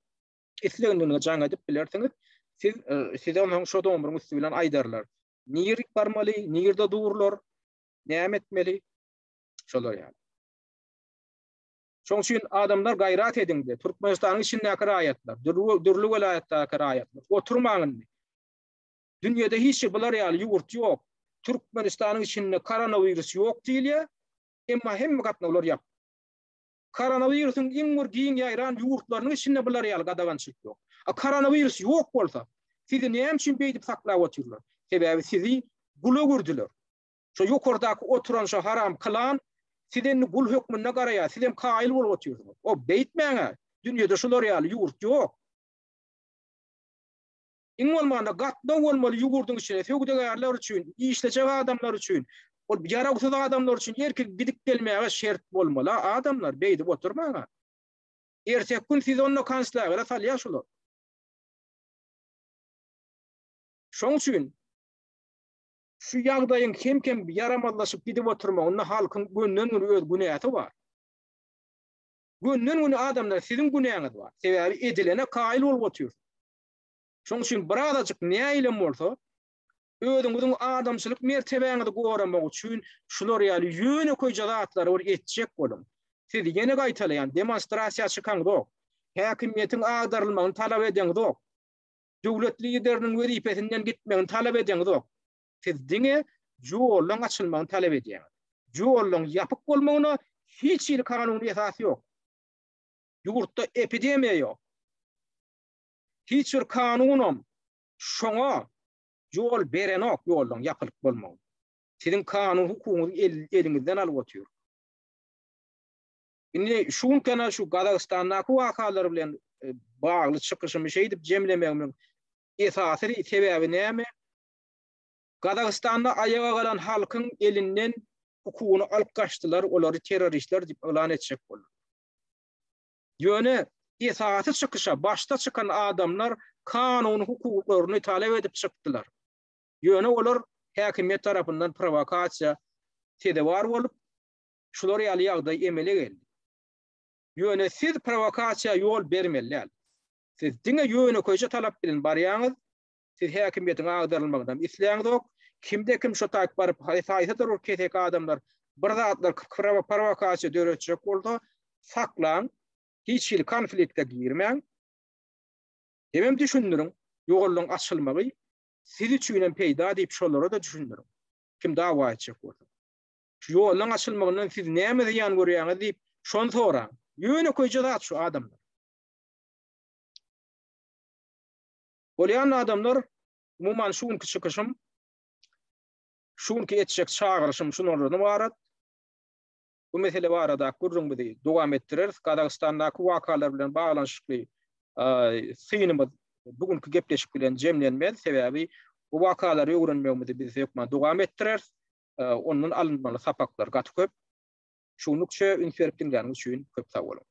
islegindigine jaň edip bilersiňiz. Siz size onsoň şo nomeriň üsti bilen aýdarlar. Nirik barmaly, nirde durlar, näme etmeli? Şolar ýaly. Şoň üçin adamlar gaýrat ediňde, Türkmenistanyň içindäki raýatlar, dürli dürli welaýatdaky raýatlar, oturmaň indi. Dünýede hiç bular ýaly ýurt ýok. Türkmenistanyň içinde koronawirus ýok diýilýär, emma hemme gatnawlar ýapyk. Koronawirusyň iň bir giň ýaýran ýurtlarynyň içinde bular ýaly gadagançylyk ýok. A koronawirus ýok bolsa, sizi näme üçin beýdip saklap otyrlar? Sebäbi sizi gula öwürdiler. Şo ýokardaky oturan şo haram klan size indi gul hökmünde garaýar, sizem kaýyl bolup otyrsyňyz. O beýtmäň-ä, dünýede şular ýaly ýurt ýok. Iň bolmanda gatnaw bolmaly ýurduň içine, söwdagärler üçin, işlejek adamlar üçin, ol ýarawsyz adamlar üçin erkin gidip gelmäge şert bolmaly adamlar, beýdip oturmaň-a. Erteki gün sizi onda konslagere salýar şular. Şoň üçin Şu ýagdaýyň kem-kem ýaramazlaşyp gidip oturmagynda halkyň gönden-göni öz günäsi bar. Gönden-göni adamlar siziň günäňiz bar. Sebäbi edilene kaýyl bolup otyrsyňyz. Şonuň üçin birazajyk nähilem bolsa, özüňiziň adamçylyk mertebäňizi goramak üçin şular ýaly ýönekeýje zatlary bir etjek boluň. Siz ýene gaýtalaýan, demonstrasiýa çykaňzok, häkimiýetiň agdarylmagyny talap edeňzok. Döwlet lideriniň wezipesinden gitmegini talap edeňzok. Siz diňe ýollaň açylmagyny talap edýäňiz. Ýollaň ýapyk bolmagyna hiç hili kanuny esas ýok. Ýurtda epidemiýa ýok. Hiç bir kanunam şoňa ýol berenok ýollaň ýapylyk bolmagyny. Siziň kanun hukugyňyzy eliňizden alyp otyr. Indi şu günki ana şu Gazagystandaky wakalar bilen bagly çykyşymy şeýdip jemlemegimiň esasy sebäbi näme? Gazagystanda aýaga galan halkyň elinden hukugyny alyp gaçdylar, olary terroristler diýip yglan etjek boldular. Ýöne esasy çykyşa başda çykan adamlar kanuny hukuklaryny talap edip çykdylar. Ýöne olar häkimiýet tarapyndan prowokasiýa sezewar bolup, Şular ýaly ýagdaý emele geldi. Ýöne siz prowokasiýa ýol bermeli däl. Siz diňe ýönekeýje talap bilen barýaňyz, siz häkimiýetiň agdarylmagynam isläňzok, kimde-kim şo taýyp baryp haýsydyr bir keseki adamlar bir zatlar prowokasiýa döretjek bolsa, saklaň, hiç hili konflikte girmäň. Hemem düşündiriň, ýollaryň açylmagy. Siz üçin hem peýda diýip şolara-da düşündiriň. Kim dawa etjek bolsa. Şu ýoluň açylmagyndan siz näme zyýan görýäňiz diýip, şony soraň. Ýönekeýje zat şu adamlar. Bolýan adamlar, umuman şu günki çykyşym, şu günki etjek çagyryşym şulardan ybarat. Bu mesele barada gürrüňimizi dowam etdireris. Gazagystandaky wakalar bilen baglanyşykly synymyz bu günki gepleşik bilen jemlenmez. Sebäbi bu wakalary öwrenmegimizi biz hökman dowam etdireris. Ondan alynmaly sapaklar gaty köp. Şunlukça üns berip diňläniňiz üçin köp sag boluň.